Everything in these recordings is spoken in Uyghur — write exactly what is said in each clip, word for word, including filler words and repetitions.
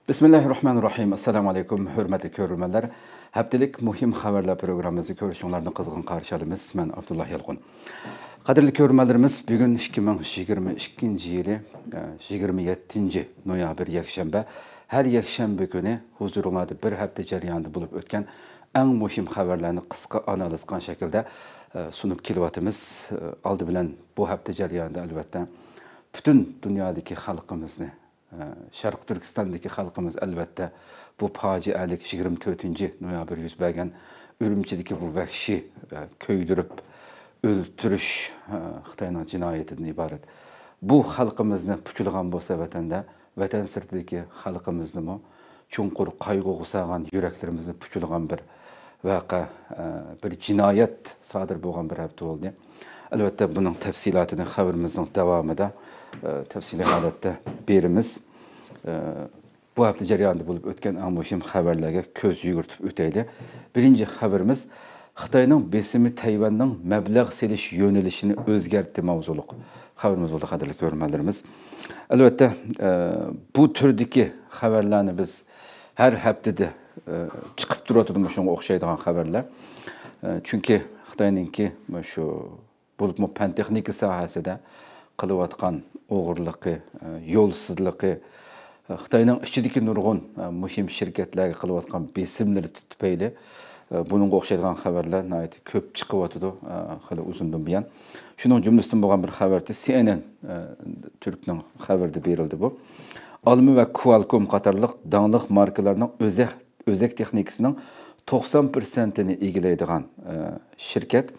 بىسمىللاھىررەھمانىررەھىم. ئەسسالامۇ ئەلەيكۇم، ھۆرمەتلىك كۆرۈرمەنلەر. ھەپتىلىك مۇھىم خەۋەرلەر پروگراممىمىزنى كۆرۈشۈڭلارنى قىزغىن قارشى ئالىمىز. مەن ئابدۇللا يالقۇن. قەدىرلىك كۆرۈرمەنلىرىمىز، بۈگۈن ئىككى مىڭ يىگىرمە ئىككىنچى يىلى، ئە، يىگىرمە يەتتىنچى نويابىر، يەكشەنبە. ھەر يەكشەنبە كۈنى ھۇزۇرۇڭلاردا بىر ھەپتە جەريانىدا بولۇپ ئۆتكەن ئەڭ مۇھىم خەۋەرلەرنى قىسقا ئانالىز قىلغان شەكىلدە، ئە، سۇنۇپ كېلىۋاتىمىز. ئە، ئالدى بىلەن بۇ ھەپتە جەريانىدا، ئەلۋەتتە، پۈتۈن دۇنيادىكى خەلقىمىزنى، ئە، شەرقىي تۈركىستاندىكى خەلقىمىز، ئەلۋەتتە، بۇ پاجىئەلىك يىگىرمە تۆتىنچى نويابىر يۈز بەرگەن ئۈرۈمچىدىكى بۇ ۋەھشىي، ئە، كۆيدۈرۈپ ئۆلتۈرۈش، ئە، خىتاينىڭ جىنايىتىدىن ئىبارەت. بۇ خەلقىمىزنى پۇچىلىغان بولسا ۋەتەندە، ۋەتەن سىرتىدىكى خەلقىمىزنىمۇ چوڭقۇر قايغۇغا سالغان، يۈرەكلىرىمىزنى پۇچىلىغان بىر ۋەقە، ئە، بىر جىنايەت سادىر بولغان بىر ھەپتە بولدى. ئەلۋەتتە، بۇنىڭ تەپسىلاتىنى خەۋىرىمىزنىڭ داۋامىدا، ئە، تەپسىلىي ھالەتتە بېرىمىز. ئە، بۇ ھەپتە جەريانىدا بولۇپ ئۆتكەن ئەڭ مۇھىم خەۋەرلەرگە كۆز يۈگۈرتۈپ ئۆتەيلى. بىرىنچى خەۋىرىمىز، خىتاينىڭ بېسىمى تەيۋەننىڭ مەبلەغ سېلىش يۆنىلىشىنى ئۆزگەرتتى ماۋزۇلۇق خەۋىرىمىز بولدى، قەدىرلىك كۆرۈرمەنلىرىمىز. ئەلۋەتتە، ئە، بۇ تۈردىكى خەۋەرلەرنى بىز ھەر ھەپتىدە، ئە، چىقىپ تۇرۇۋاتىدۇ مۇشۇنىڭغا ئوخشايدىغان خەۋەرلەر. ئە، چۈنكى خىتاينىڭكى مۇشۇ بولۇپمۇ پەن تېخنىكا ساھەسىدە قىلىۋاتقان ئوغرىلىقى، ئە، يولسىزلىقى، ئە، خىتاينىڭ ئىچىدىكى نۇرغۇن، ئە، مۇھىم شىركەتلەرگە قىلىۋاتقان بېسىملىرى تۈپەيلى، ئە، بۇنىڭغا ئوخشايدىغان خەۋەرلەر ناھايىتى كۆپ چىقىۋاتىدۇ، ئە، خېلى ئۇزۇندىن بۇيان. شۇنىڭ جۈملىسىدىن بولغان بىر خەۋەر، سى ئېن ئېن، ئە، تۈركنىڭ خەۋىرىدە بېرىلدى بۇ. ئالما ۋە كۇئالكوم قاتارلىق داڭلىق ماركىلارنىڭ ئۆزەك ئۆزەك تېخنىكىسىنىڭ توقسان پىرسەنتىنى ئىگىلەيدىغان، ئە، شىركەت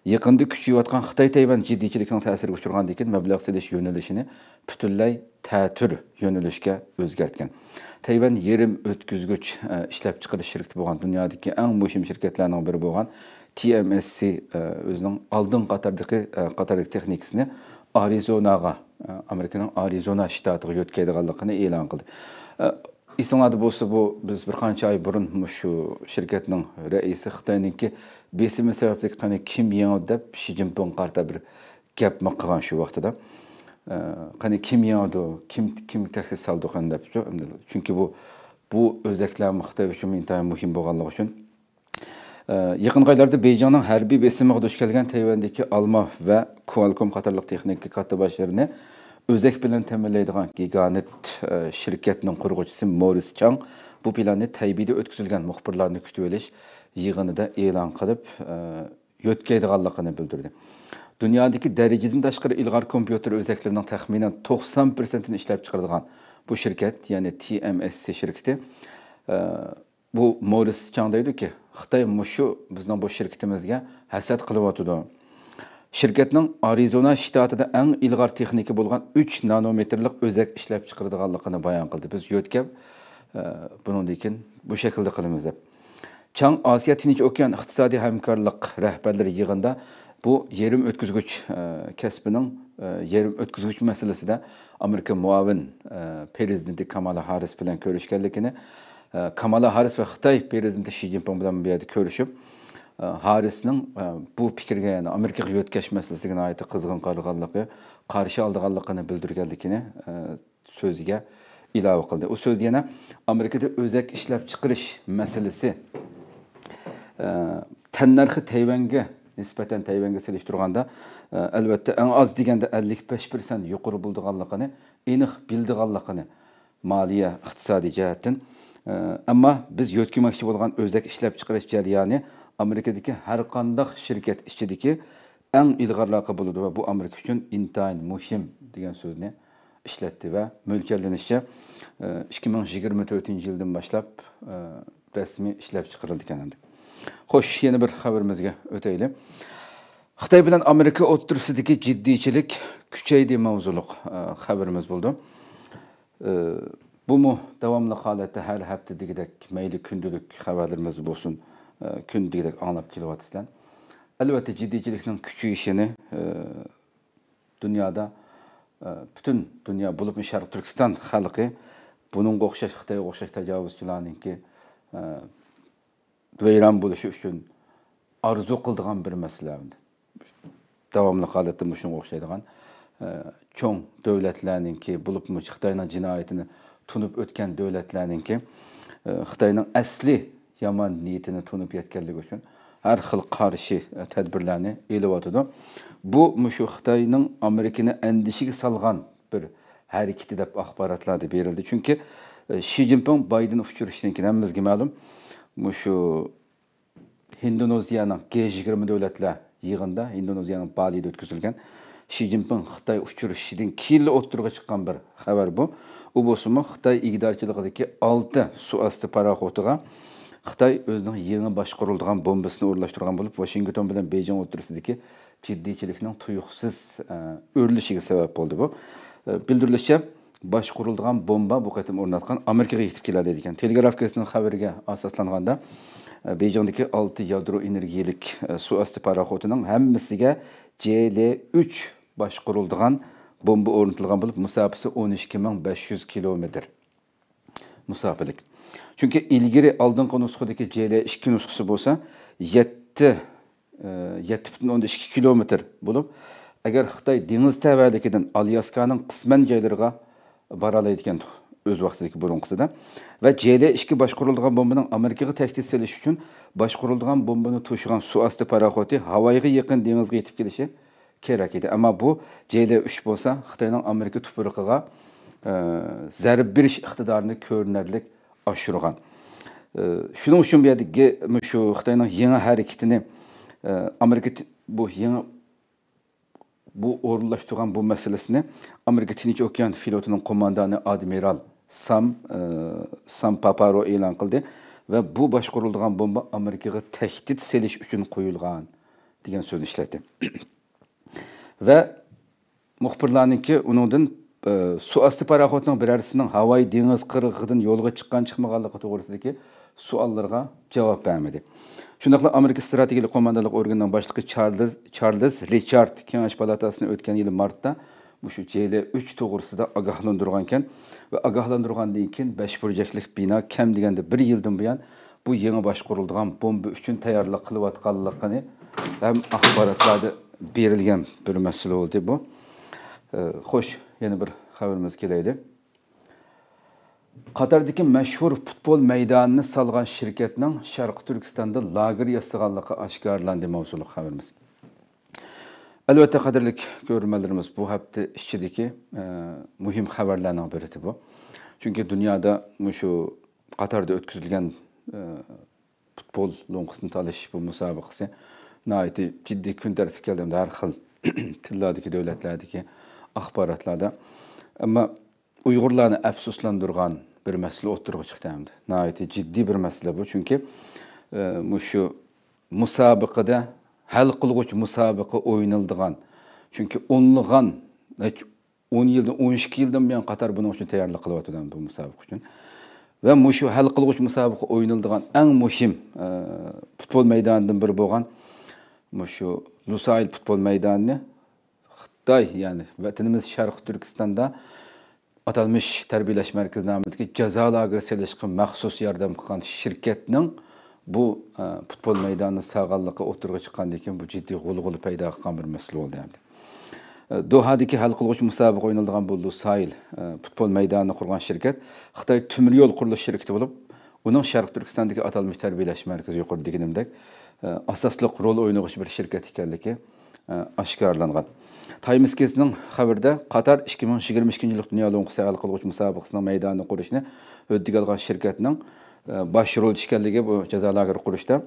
يېقىندا كۈچىيىۋاتقان خىتاي-تەيۋەن جىددىيچىلىكىنىڭ تەسىرىگە ئۇچرىغاندىن كېيىن مەبلەغ سېلىش يۆنىلىشىنى پۈتۈنلەي تەتۈر يۆنىلىشكە ئۆزگەرتكەن. تەيۋەن يېرىم ئۆتكۈزگۈچ، ئە، ئىشلەپچىقىرىش شىركىتى بولغان، دۇنيادىكى ئەڭ مۇھىم شىركەتلەرنىڭ بىرى بولغان تى ئېم ئېس سى، ئە، ئۆزىنىڭ ئالدىنقى قاتاردىكى، ئە، قاتاردىكى تېخنىكىسىنى ئارىزوناغا، ئە، ئامېرىكىنىڭ ئارىزونا شتاتىغا يۆتكەيدىغانلىقىنى ئېلان قىلدى. ئە، ئېسىڭلاردا بولسا، بۇ بىز بىر قانچە ئاي بۇرۇن مۇشۇ شىركەتنىڭ رەئىسى خىتاينىڭكى بېسىمى سەۋەبلىك قېنى كىم يېڭىدۇ دەپ شى جىنپىڭغا قارىتا بىر گەپمۇ قىلغان شۇ ۋاقتىدا. ئە، قېنى كىم يېڭىدۇ، كىم، كىم تەكشى سالىدۇ قېنى دەپ. چۈنكى بۇ، بۇ ئۆزەكلەرمۇ خىتاي ئۈچۈن ئىنتايىن مۇھىم بولغانلىقى ئۈچۈن. ئە، يېقىنقى ئايلاردا بېيجىڭنىڭ ھەربىي بېسىمىغا دۇچ كەلگەن تەيۋەندىكى ئالما ۋە كۇالكوم قاتارلىق تېخنىكا كاتتىباشلىرىنى ئۆزەك بىلەن تەمىنلەيدىغان گىگانت، ئە، شىركەتنىڭ قۇرغۇچىسى مورىس چاڭ بۇ پىلاننى تەيبېيدە ئۆتكۈزۈلگەن مۇخبىرلارنى كۈتۈۋېلىش يىغىنىدا ئېلان قىلىپ، ئە، يۆتكەيدىغانلىقىنى بىلدۈردى. دۇنيادىكى دەرىجىدىن تاشقىرى ئىلغار كومپيۇتېر ئۆزەكلىرىنىڭ تەخمىنەن توقسان پىرسەنتىنى ئىشلەپچىقىرىدىغان بۇ شىركەت، يەنى تى ئېم ئېس سى شىركىتى، ئە، بۇ مورىس چاڭ دەيدۇكى، خىتاي مۇشۇ بىزنىڭ بۇ شىركىتىمىزگە ھەسەت قىلىۋاتىدۇ. شىركەتنىڭ ئارىزونا شتاتىدا ئەڭ ئىلغار تېخنىكا بولغان ئۈچ نانومېتىرلىق ئۆزەك ئىشلەپچىقىرىدىغانلىقىنى بايان قىلدى. بىز يۆتكەپ، ئە، بۇنىڭدىن كېيىن بۇ شەكىلدە قىلىمىز دەپ. چاڭ ئاسىيا تىنچ ئوكيان ئىقتىسادىي ھەمكارلىق رەھبەرلىرى يىغىنىدا بۇ يېرىم ئۆتكۈزگۈچ، ئە، كەسپىنىڭ، ئە، يېرىم ئۆتكۈزگۈچ مەسىلىسىدە ئامېرىكا مۇئاۋىن، ئە، پىرېزىدېنتى كامالا ھاررىس بىلەن كۆرۈشكەنلىكىنى، ئە، كامالا ھاررىس ۋە خىتاي پىرېزىدېنتى شى جىنپىڭ بىلەن بۇ يەردە كۆرۈشۈپ، ئە، ھاررىسنىڭ، ئە، بۇ پىكىرگە، يەنى ئامېرىكىغا يۆتكەش مەسىلىسىگە ناھايىتى قىزغىن قارىغانلىقى، قارشى ئالىدىغانلىقىنى بىلدۈرگەنلىكىنى، ئە، سۆزىگە ئىلاۋە قىلدى. ئۇ سۆزدە يەنە ئامېرىكىدا ئۆزەك ئىشلەپچىقىرىش مەسىلىسى، ئە، تەننەرخى تەيۋەنگە نىسبەتەن، تەيۋەنگە سېلىشتۇرغاندا، ئە، ئەلۋەتتە، ئەڭ ئاز دېگەندە ئەللىك بەش پىرسەنت يۇقىرى بولىدىغانلىقىنى ئېنىق بىلىدىغانلىقىنى، مالىيە، ئىقتىسادىي جەھەتتىن. ئە، ئەمما بىز يۆتكىمەكچى بولغان ئۆزەك ئىشلەپچىقىرىش جەريانى ئامېرىكىدىكى ھەر قانداق شىركەت ئىچىدىكى ئەڭ ئىلغارراقى بولىدۇ ۋە بۇ ئامېرىكا ئۈچۈن ئىنتايىن مۇھىم، دېگەن سۆزنى ئىشلەتتى ۋە مۆلچەرلىنىشىچە، ئىككى مىڭ يىگىرمە تۆتىنچى يىلدىن باشلاپ، رەسمىي ئىشلەپچىقىرىلىدىكەن ئەمدى. خوش، يەنە بىر خەۋىرىمىزگە ئۆتەيلى. خىتاي بىلەن ئامېرىكا ئوتتۇرىسىدىكى جىددىيچىلىك كۈچەيدى ماۋزۇلۇق، خەۋىرىمىز بولىدۇ. بۇمۇ داۋاملىق ھالەتتە ھەر ھەپتە دېگۈدەك، مەيلى كۈندىلىك خەۋەرلىرىمىزدە بولسۇن، كۈندە دېگۈدەك ئاڭلاپ كېلىۋاتىسىلەر. ئەلۋەتتە، جىددىيچىلىكنىڭ كۈچىيىشىنى، دۇنيادا، ئە، پۈتۈن دۇنيا، بولۇپمۇ شەرقىي تۈركىستان خەلقى بۇنىڭغا ئوخشاش، خىتايغا ئوخشاش تاجاۋۇزچىلارنىڭكى، ئە، ۋەيران بولۇشى ئۈچۈن ئارزۇ قىلىدىغان بىر مەسىلە. داۋاملىق ھالەتتە مۇشۇنىڭغا ئوخشايدىغان، ئە، چوڭ دۆلەتلەرنىڭكى، بولۇپمۇ خىتاينىڭ جىنايىتىنى تونۇپ ئۆتكەن دۆلەتلەرنىڭكى، ئە، خىتاينىڭ ئەسلى يامان نىيىتىنى تونۇپ يەتكەنلىكى ئۈچۈن ھەر خىل قارشى، ئە، تەدبىرلەرنى ئېلىۋاتىدۇ. بۇ مۇشۇ خىتاينىڭ ئامېرىكىنى ئەندىشىگە سالغان بىر ھەرىكىتى دەپ ئاخباراتلاردا بېرىلدى. چۈنكى، ئە، شى جىنپىڭ بايدېن ئۇچرىشىشتىن كېيىن ھەممىمىزگە مەلۇم، مۇشۇ ھىندونېزىيەنىڭ جى يىگىرمە دۆلەتلەر يىغىنىدا، ھىندونېزىيەنىڭ بالىدا ئۆتكۈزۈلگەن شى جىنپىڭ خىتاي ئۇچرىشىشىدىن كېيىنلا ئوتتۇرىغا چىققان بىر خەۋەر بۇ. ئۇ بولسىمۇ خىتاي ئىگىدارچىلىقىدىكى ئالتە سۇ ئاستى پاراخوتىغا خىتاي ئۆزىنىڭ يېڭى باشقۇرۇلىدىغان بومبىسىنى ئورۇنلاشتۇرغان بولۇپ، ۋاشىنگتون بىلەن بېيجىڭ ئوتتۇرىسىدىكى جىددىيچىلىكنىڭ تۇيۇقسىز، ئە، ئۆرلىشىگە سەۋەب بولدى بۇ. ئە، بىلدۈرۈلۈشىچە، باشقۇرۇلىدىغان بومبا بۇ قېتىم ئورناتقان ئامېرىكىغا يېتىپ كېلەلەيدىكەن. تېلېگراف گېزىتىنىڭ خەۋىرىگە ئاساسلانغاندا، ئە، بېيجىڭدىكى ئالتە يادرو ئېنېرگىيىلىك، ئە، سۇ ئاستى پاراخوتىنىڭ ھەممىسىگە جې ئېل ئۈچ باشقۇرۇلىدىغان بومبا ئورنىتىلغان بولۇپ، مۇساپىسى ئون ئىككى مىڭ بەش يۈز كىلومېتىر مۇساپىلىك. چۈنكى ئىلگىرى ئالدىنقى نۇسخىدىكى جې ئېل ئىككى نۇسخىسى بولسا يەتتە، ئە، يەتتە پۈتۈن ئوندىن ئىككى كىلومېتىر بولۇپ، ئەگەر خىتاي دېڭىز تەۋەلىكىدىن ئالياسكانىڭ قىسمەن جايلىرىغا بارالايدىكەن ئۆز ۋاقتىدىكى بۇرۇنقىسىدا. ۋە جې ئېل ئىككى باشقۇرۇلىدىغان بومبىنىڭ ئامېرىكىغا تەھدىت سېلىش ئۈچۈن باشقۇرۇلىدىغان بومبىنى توشۇغان سۇ ئاستى پاراخوتى ھاۋايغا يېقىن دېڭىزغا يېتىپ كېلىشى كېرەك ئىدى. ئەمما بۇ جې ئېل ئۈچ بولسا خىتاينىڭ ئامېرىكا تۇپرىقىغا، ئە، زەربە بېرىش ئىقتىدارىنى كۆرۈنەرلىك ئاشۇرغان. ئە، شۇنىڭ ئۈچۈن بۇ يەردىكى مۇشۇ خىتاينىڭ يېڭى ھەرىكىتىنى، ئە، ئامېرىكا ت-، بۇ يېڭى، بۇ ئورۇنلاشتۇرغان بۇ مەسىلىسىنى ئامېرىكا تىنچ ئوكيان فلوتىنىڭ قوماندانى ئادمىرال سام، ئە، سام پاپارو ئېلان قىلدى ۋە بۇ باشقۇرۇلىدىغان بومبا ئامېرىكىغا تەھدىت سېلىش ئۈچۈن قويۇلغان دېگەن سۆزنى ئىشلەتتى. ۋە مۇخبىرلارنىڭكى ئۇنىڭدىن، ئە، سۇ ئاستى پاراخوتىنىڭ بىرەرسىنىڭ ھاۋايى دېڭىز قىرغىقىدىن يولغا چىققان چىقمىغانلىقى توغرىسىدىكى سوئاللىرىغا جاۋاب بەرمىدى. شۇنداقلا ئامېرىكا ستراتېگىيەلىك قوماندانلىق ئورگىنىنىڭ باشلىقى چارلىز، چارلىز رىچارد كېڭەش پالاتاسىنى ئۆتكەن يىلى مارتتا مۇشۇ جې ئېل ئۈچ توغرىسىدا ئاگاھلاندۇرغانىكەن ۋە ئاگاھلاندۇرغاندىن كېيىن بەش بۇرجەكلىك بىنا كەم دېگەندە بىر يىلدىن بۇيان بۇ يېڭى باشقۇرۇلىدىغان بومبا ئۈچۈن تەييارلىق قىلىۋاتقانلىقىنى ھەم ئاخباراتلاردا بېرىلگەن بىر مەسىلە بولدى بۇ. ئە، خوش، يەنە بىر خەۋىرىمىزگە كېلەيلى. قاتاردىكى مەشھۇر پۇتبول مەيدانىنى سالغان شىركەتنىڭ شەرقىي تۈركىستاندا لاگېر ياسىغانلىقى ئاشكارىلاندى ماۋزۇلۇق خەۋىرىمىز. ئەلۋەتتە، قەدىرلىك كۆرۈرمەنلىرىمىز، بۇ ھەپتە ئىچىدىكى، ئە، مۇھىم خەۋەرلەرنىڭ بىرى بۇ. چۈنكى دۇنيادا مۇشۇ قاتاردا ئۆتكۈزۈلگەن، ئە، پۇتبول لوڭقىسىنى تالىشىش بۇ مۇسابىقىسى ناھايىتى جىددىي كۈن تەرتىپكە كەلدى ھەمدە ھەر خىل تىللاردىكى، دۆلەتلەردىكى ئاخباراتلاردا. ئەمما ئۇيغۇرلارنى ئەپسۇسلاندۇرغان بىر مەسىلە ئوتتۇرىغا چىقتى ھەمدە. ناھايىتى جىددىي بىر مەسىلە بۇ. چۈنكى، ئە، مۇشۇ مۇسابىقىدە ھەل قىلغۇچ مۇسابىقە ئوينىلىدىغان، چۈنكى ئونلىغان، نەچچە ئون يىلدىن، ئون ئىككى يىلدىن بۇيان قاتار بۇنىڭ ئۈچۈن تەييارلىق قىلىۋاتىدۇ بۇ مۇسابىقە ئۈچۈن. ۋە مۇشۇ ھەل قىلغۇچ مۇسابىقە ئوينىلىدىغان ئەڭ مۇھىم، ئە، پۇتبول مەيدانىدىن بىرى بولغان مۇشۇ لۇسايل پۇتبول مەيدانىنى خىتاي، يەنى ۋەتىنىمىز شەرقىي تۈركىستاندا ئاتالمىش تەربىيەلەش مەركىزى نامىدىكى جازا لاگېرى سېلىشقا مەخسۇس ياردەم قىلغان شىركەتنىڭ بۇ، ئە، پۇتبول مەيدانىنى سالغانلىقى ئوتتۇرىغا چىققاندىن كېيىن، بۇ جىددىي غۇلغۇلا پەيدا قىلغان بىر مەسىلە بولدى ئەمدى. ئە، دوھادىكى ھەل قىلغۇچ مۇسابىقە ئوينىلىدىغان بۇ لۇسايل، ئە، پۇتبول مەيدانىنى قۇرغان شىركەت خىتاي تۆمۈر يول قۇرۇلۇش شىركىتى بولۇپ، ئۇنىڭ شەرقىي تۈركىستاندىكى ئاتالمىش تەربىيەلەش مەركىزى، يۇقىرىدا دېگىنىمدەك، ئە، ئاساسلىق رول ئوينىغۇچى بىر شىركەت ئىكەنلىكى، ئە، ئاشكارىلانغان. تايمس گېزىتىنىڭ خەۋىرىدە، قاتار ئىككى مىڭ يىگىرمە ئىككىنچى يىللىق دۇنيا لوڭقىسى ھەل قىلغۇچ مۇسابىقىسىنىڭ مەيدانىنى قۇرۇشنى ھۆددىگە ئالغان شىركەتنىڭ، ئە، باش رولچى ئىكەنلىكى بۇ جازا لاگېرى قۇرۇشتا.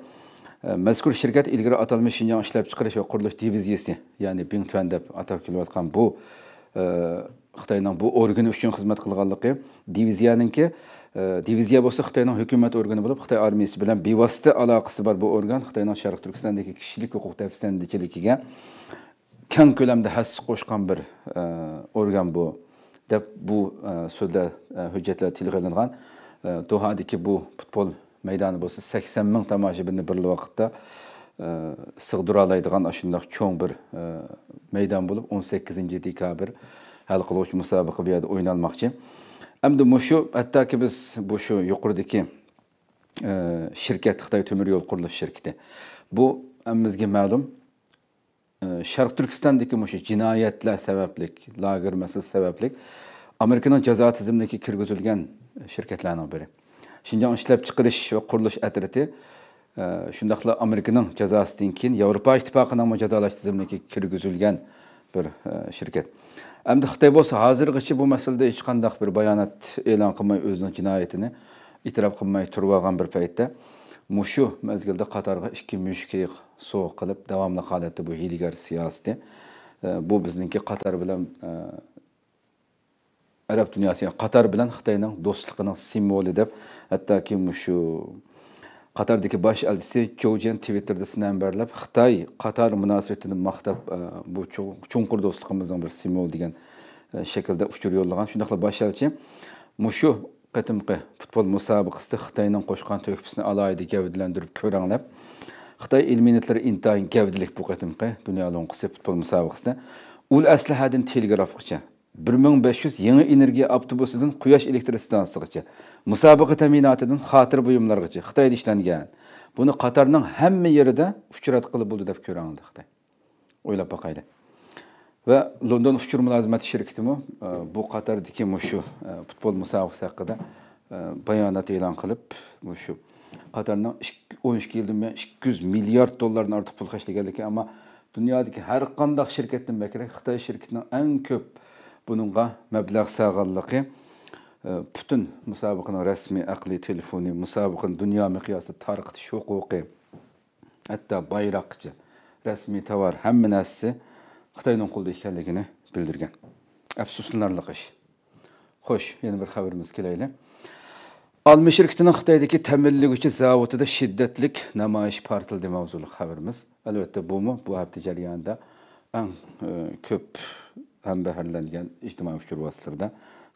ئە، مەزكۇر شىركەت ئىلگىرى ئاتالمىش شىنجاڭ ئىشلەپچىقىرىش ۋە قۇرۇلۇش دىۋىزىيىسى، يەنى بىڭتۈەن دەپ ئاتاپ كېلىۋاتقان بۇ، ئە، خىتاينىڭ بۇ ئورگىنى ئۈچۈن خىزمەت قىلغانلىقى، دىۋىزىيەنىڭكى، ئە، دىۋىزىيە بولسا خىتاينىڭ ھۆكۈمەت ئورگىنى بولۇپ، خىتاي ئارمىيىسى بىلەن بىۋاسىتە ئالاقىسى بار بۇ ئورگان خىتاينىڭ شەرقىي تۈركىستاندىكى كىشىلىك ھوقۇق دەپسەندىچىلىكىگە كەڭ كۆلەمدە ھەسسە قوشقان بىر، ئە، ئورگان بۇ، دەپ بۇ، ئە، سۆزلەر، ئە، ھۆججەتلەر تىلغا ئېلىنغان. ئە، دوھادىكى بۇ پۇتبول مەيدانى بولسا سەكسەن مىڭ تاماشىبىننى بىرلا ۋاقىتتا، ئە، سىغدۇرالايدىغان ئاشۇنداق چوڭ بىر، ئە، مەيدان بولۇپ، ئون سەككىزىنچى دېكابىر ھەل قىلغۇچ مۇسابىقە بۇ يەردە ئوينالماقچى. ئەمدى مۇشۇ، ھەتتاكى بىز بۇ شۇ يۇقىرىدىكى، ئە، شىركەت، خىتاي تۆمۈر يول قۇرۇلۇش شىركىتى. بۇ ھەممىمىزگە مەلۇم، ئە، شەرقىي تۈركىستاندىكى مۇشۇ جىنايەتلەر سەۋەبلىك، لاگېر مەسىلىسى سەۋەبلىك ئامېرىكىنىڭ جازا تىزىملىكىگە كىرگۈزۈلگەن شىركەتلەرنىڭ بىرى. شىنجاڭ ئىشلەپچىقىرىش ۋە قۇرۇلۇش ئەترىتى، ئە، شۇنداقلا ئامېرىكىنىڭ جازاسىدىن كېيىن ياۋروپا ئىتتىپاقىنىڭمۇ جازالاش تىزىملىكىگە كىرگۈزۈلگەن بىر، ئە، شىركەت. ئەمدى خىتاي بولسا ھازىرغىچە بۇ مەسىلىدە ھېچقانداق بىر بايانات ئېلان قىلماي، ئۆزىنىڭ جىنايىتىنى ئېتىراپ قىلماي تۇرۇۋالغان بىر پەيتتە، مۇشۇ مەزگىلدە قاتارغا ئىككى مۈشۈك ھېيىق سوۋغا قىلىپ، داۋاملىق ھالەتتە بۇ ھىيلىگەر سىياسىتى، ئە، بۇ بىزنىڭكى قاتار بىلەن، ئە، ئەرەب دۇنياسى، قاتار بىلەن خىتاينىڭ دوستلۇقىنىڭ سىمۋولى دەپ، ھەتتاكى مۇشۇ قاتاردىكى باش ئەلچىسى جوۋ جيەن تىۋىتتېردا سىنەمبەرلەپ، خىتاي قاتار مۇناسىۋىتىنى ماختاپ، ئە، بۇ چوڭ-، چوڭقۇر دوستلۇقىمىزنىڭ بىر سىمۋولى دېگەن، ئە، شەكىلدە ئۇچۇر يوللىغان. شۇنداقلا باش ئەلچى مۇشۇ قېتىمقى پۇتبول مۇسابىقىسىدە خىتاينىڭ قوشقان تۆھپىسىنى ئالاھىدە گەۋدىلەندۈرۈپ كۆرەڭلەپ، خىتاي ئېلېمېنتلىرى ئىنتايىن گەۋدىلىك بۇ قېتىمقى دۇنيا لوڭقىسى پۇتبول مۇسابىقىسىدە. ئۇل ئەسلىھەدىن تېلېگرافقىچە، بىر مىڭ بەش يۈز يېڭى ئېنېرگىيە ئاپتوبۇسىدىن قۇياش ئېلېكتر ئىستانسىسىغىچە، مۇسابىقە تەمىناتىدىن خاتىرە بۇيۇملارغىچە خىتايدا ئىشلەنگەن. بۇنى قاتارنىڭ ھەممە يېرىدە ئۇچراتقىلى بولىدۇ دەپ كۆرەڭلار خىتاي. ئويلاپ باقايلى. ۋە لوندون ئۇچۇر مۇلازىمەت شىركىتىمۇ، ئە، بۇ قاتاردىكى مۇشۇ، ئە، پۇتبول مۇسابىقىسى ھەققىدە، ئە، بايانات ئېلان قىلىپ، مۇشۇ قاتارنىڭ ئىككى، ئون ئىككى يىلدىن بۇيان ئىككى يۈز مىليارد دوللاردىن ئارتۇق پۇل خەجلىگەنلىكى، ئەمما دۇنيادىكى ھەر قانداق شىركەتتىن بەكرەك خىتاي شىركىتىنىڭ ئەڭ كۆپ بۇنىڭغا مەبلەغ سالغانلىقى، ئە، پۈتۈن مۇسابىقىنىڭ رەسمىي ئەقلىي تېلېفونى، مۇسابىقىنى دۇنيا مىقياسىدا تارقىتىش ھوقۇقى، ھەتتا بايراققىچە، رەسمىي تاۋار، ھەممە نەرسىسى خىتاينىڭ قولىدا ئىكەنلىكىنى بىلدۈرگەن. ئەپسۇسلىنارلىق ئىش. خوش، يەنە بىر خەۋىرىمىزگە كېلەيلى. ئالما شىركىتىنىڭ خىتايدىكى تەمىنلىگۈچى زاۋۇتىدا شىددەتلىك نامايىش پارتلىدى ماۋزۇلۇق خەۋىرىمىز. ئەلۋەتتە، بۇمۇ بۇ ھەپتە جەريانىدا ئەڭ، ئە، كۆپ ھەمبەھىرلەنگەن ئىجتىمائىي ئۇچۇر ۋاسىتىلىرىدە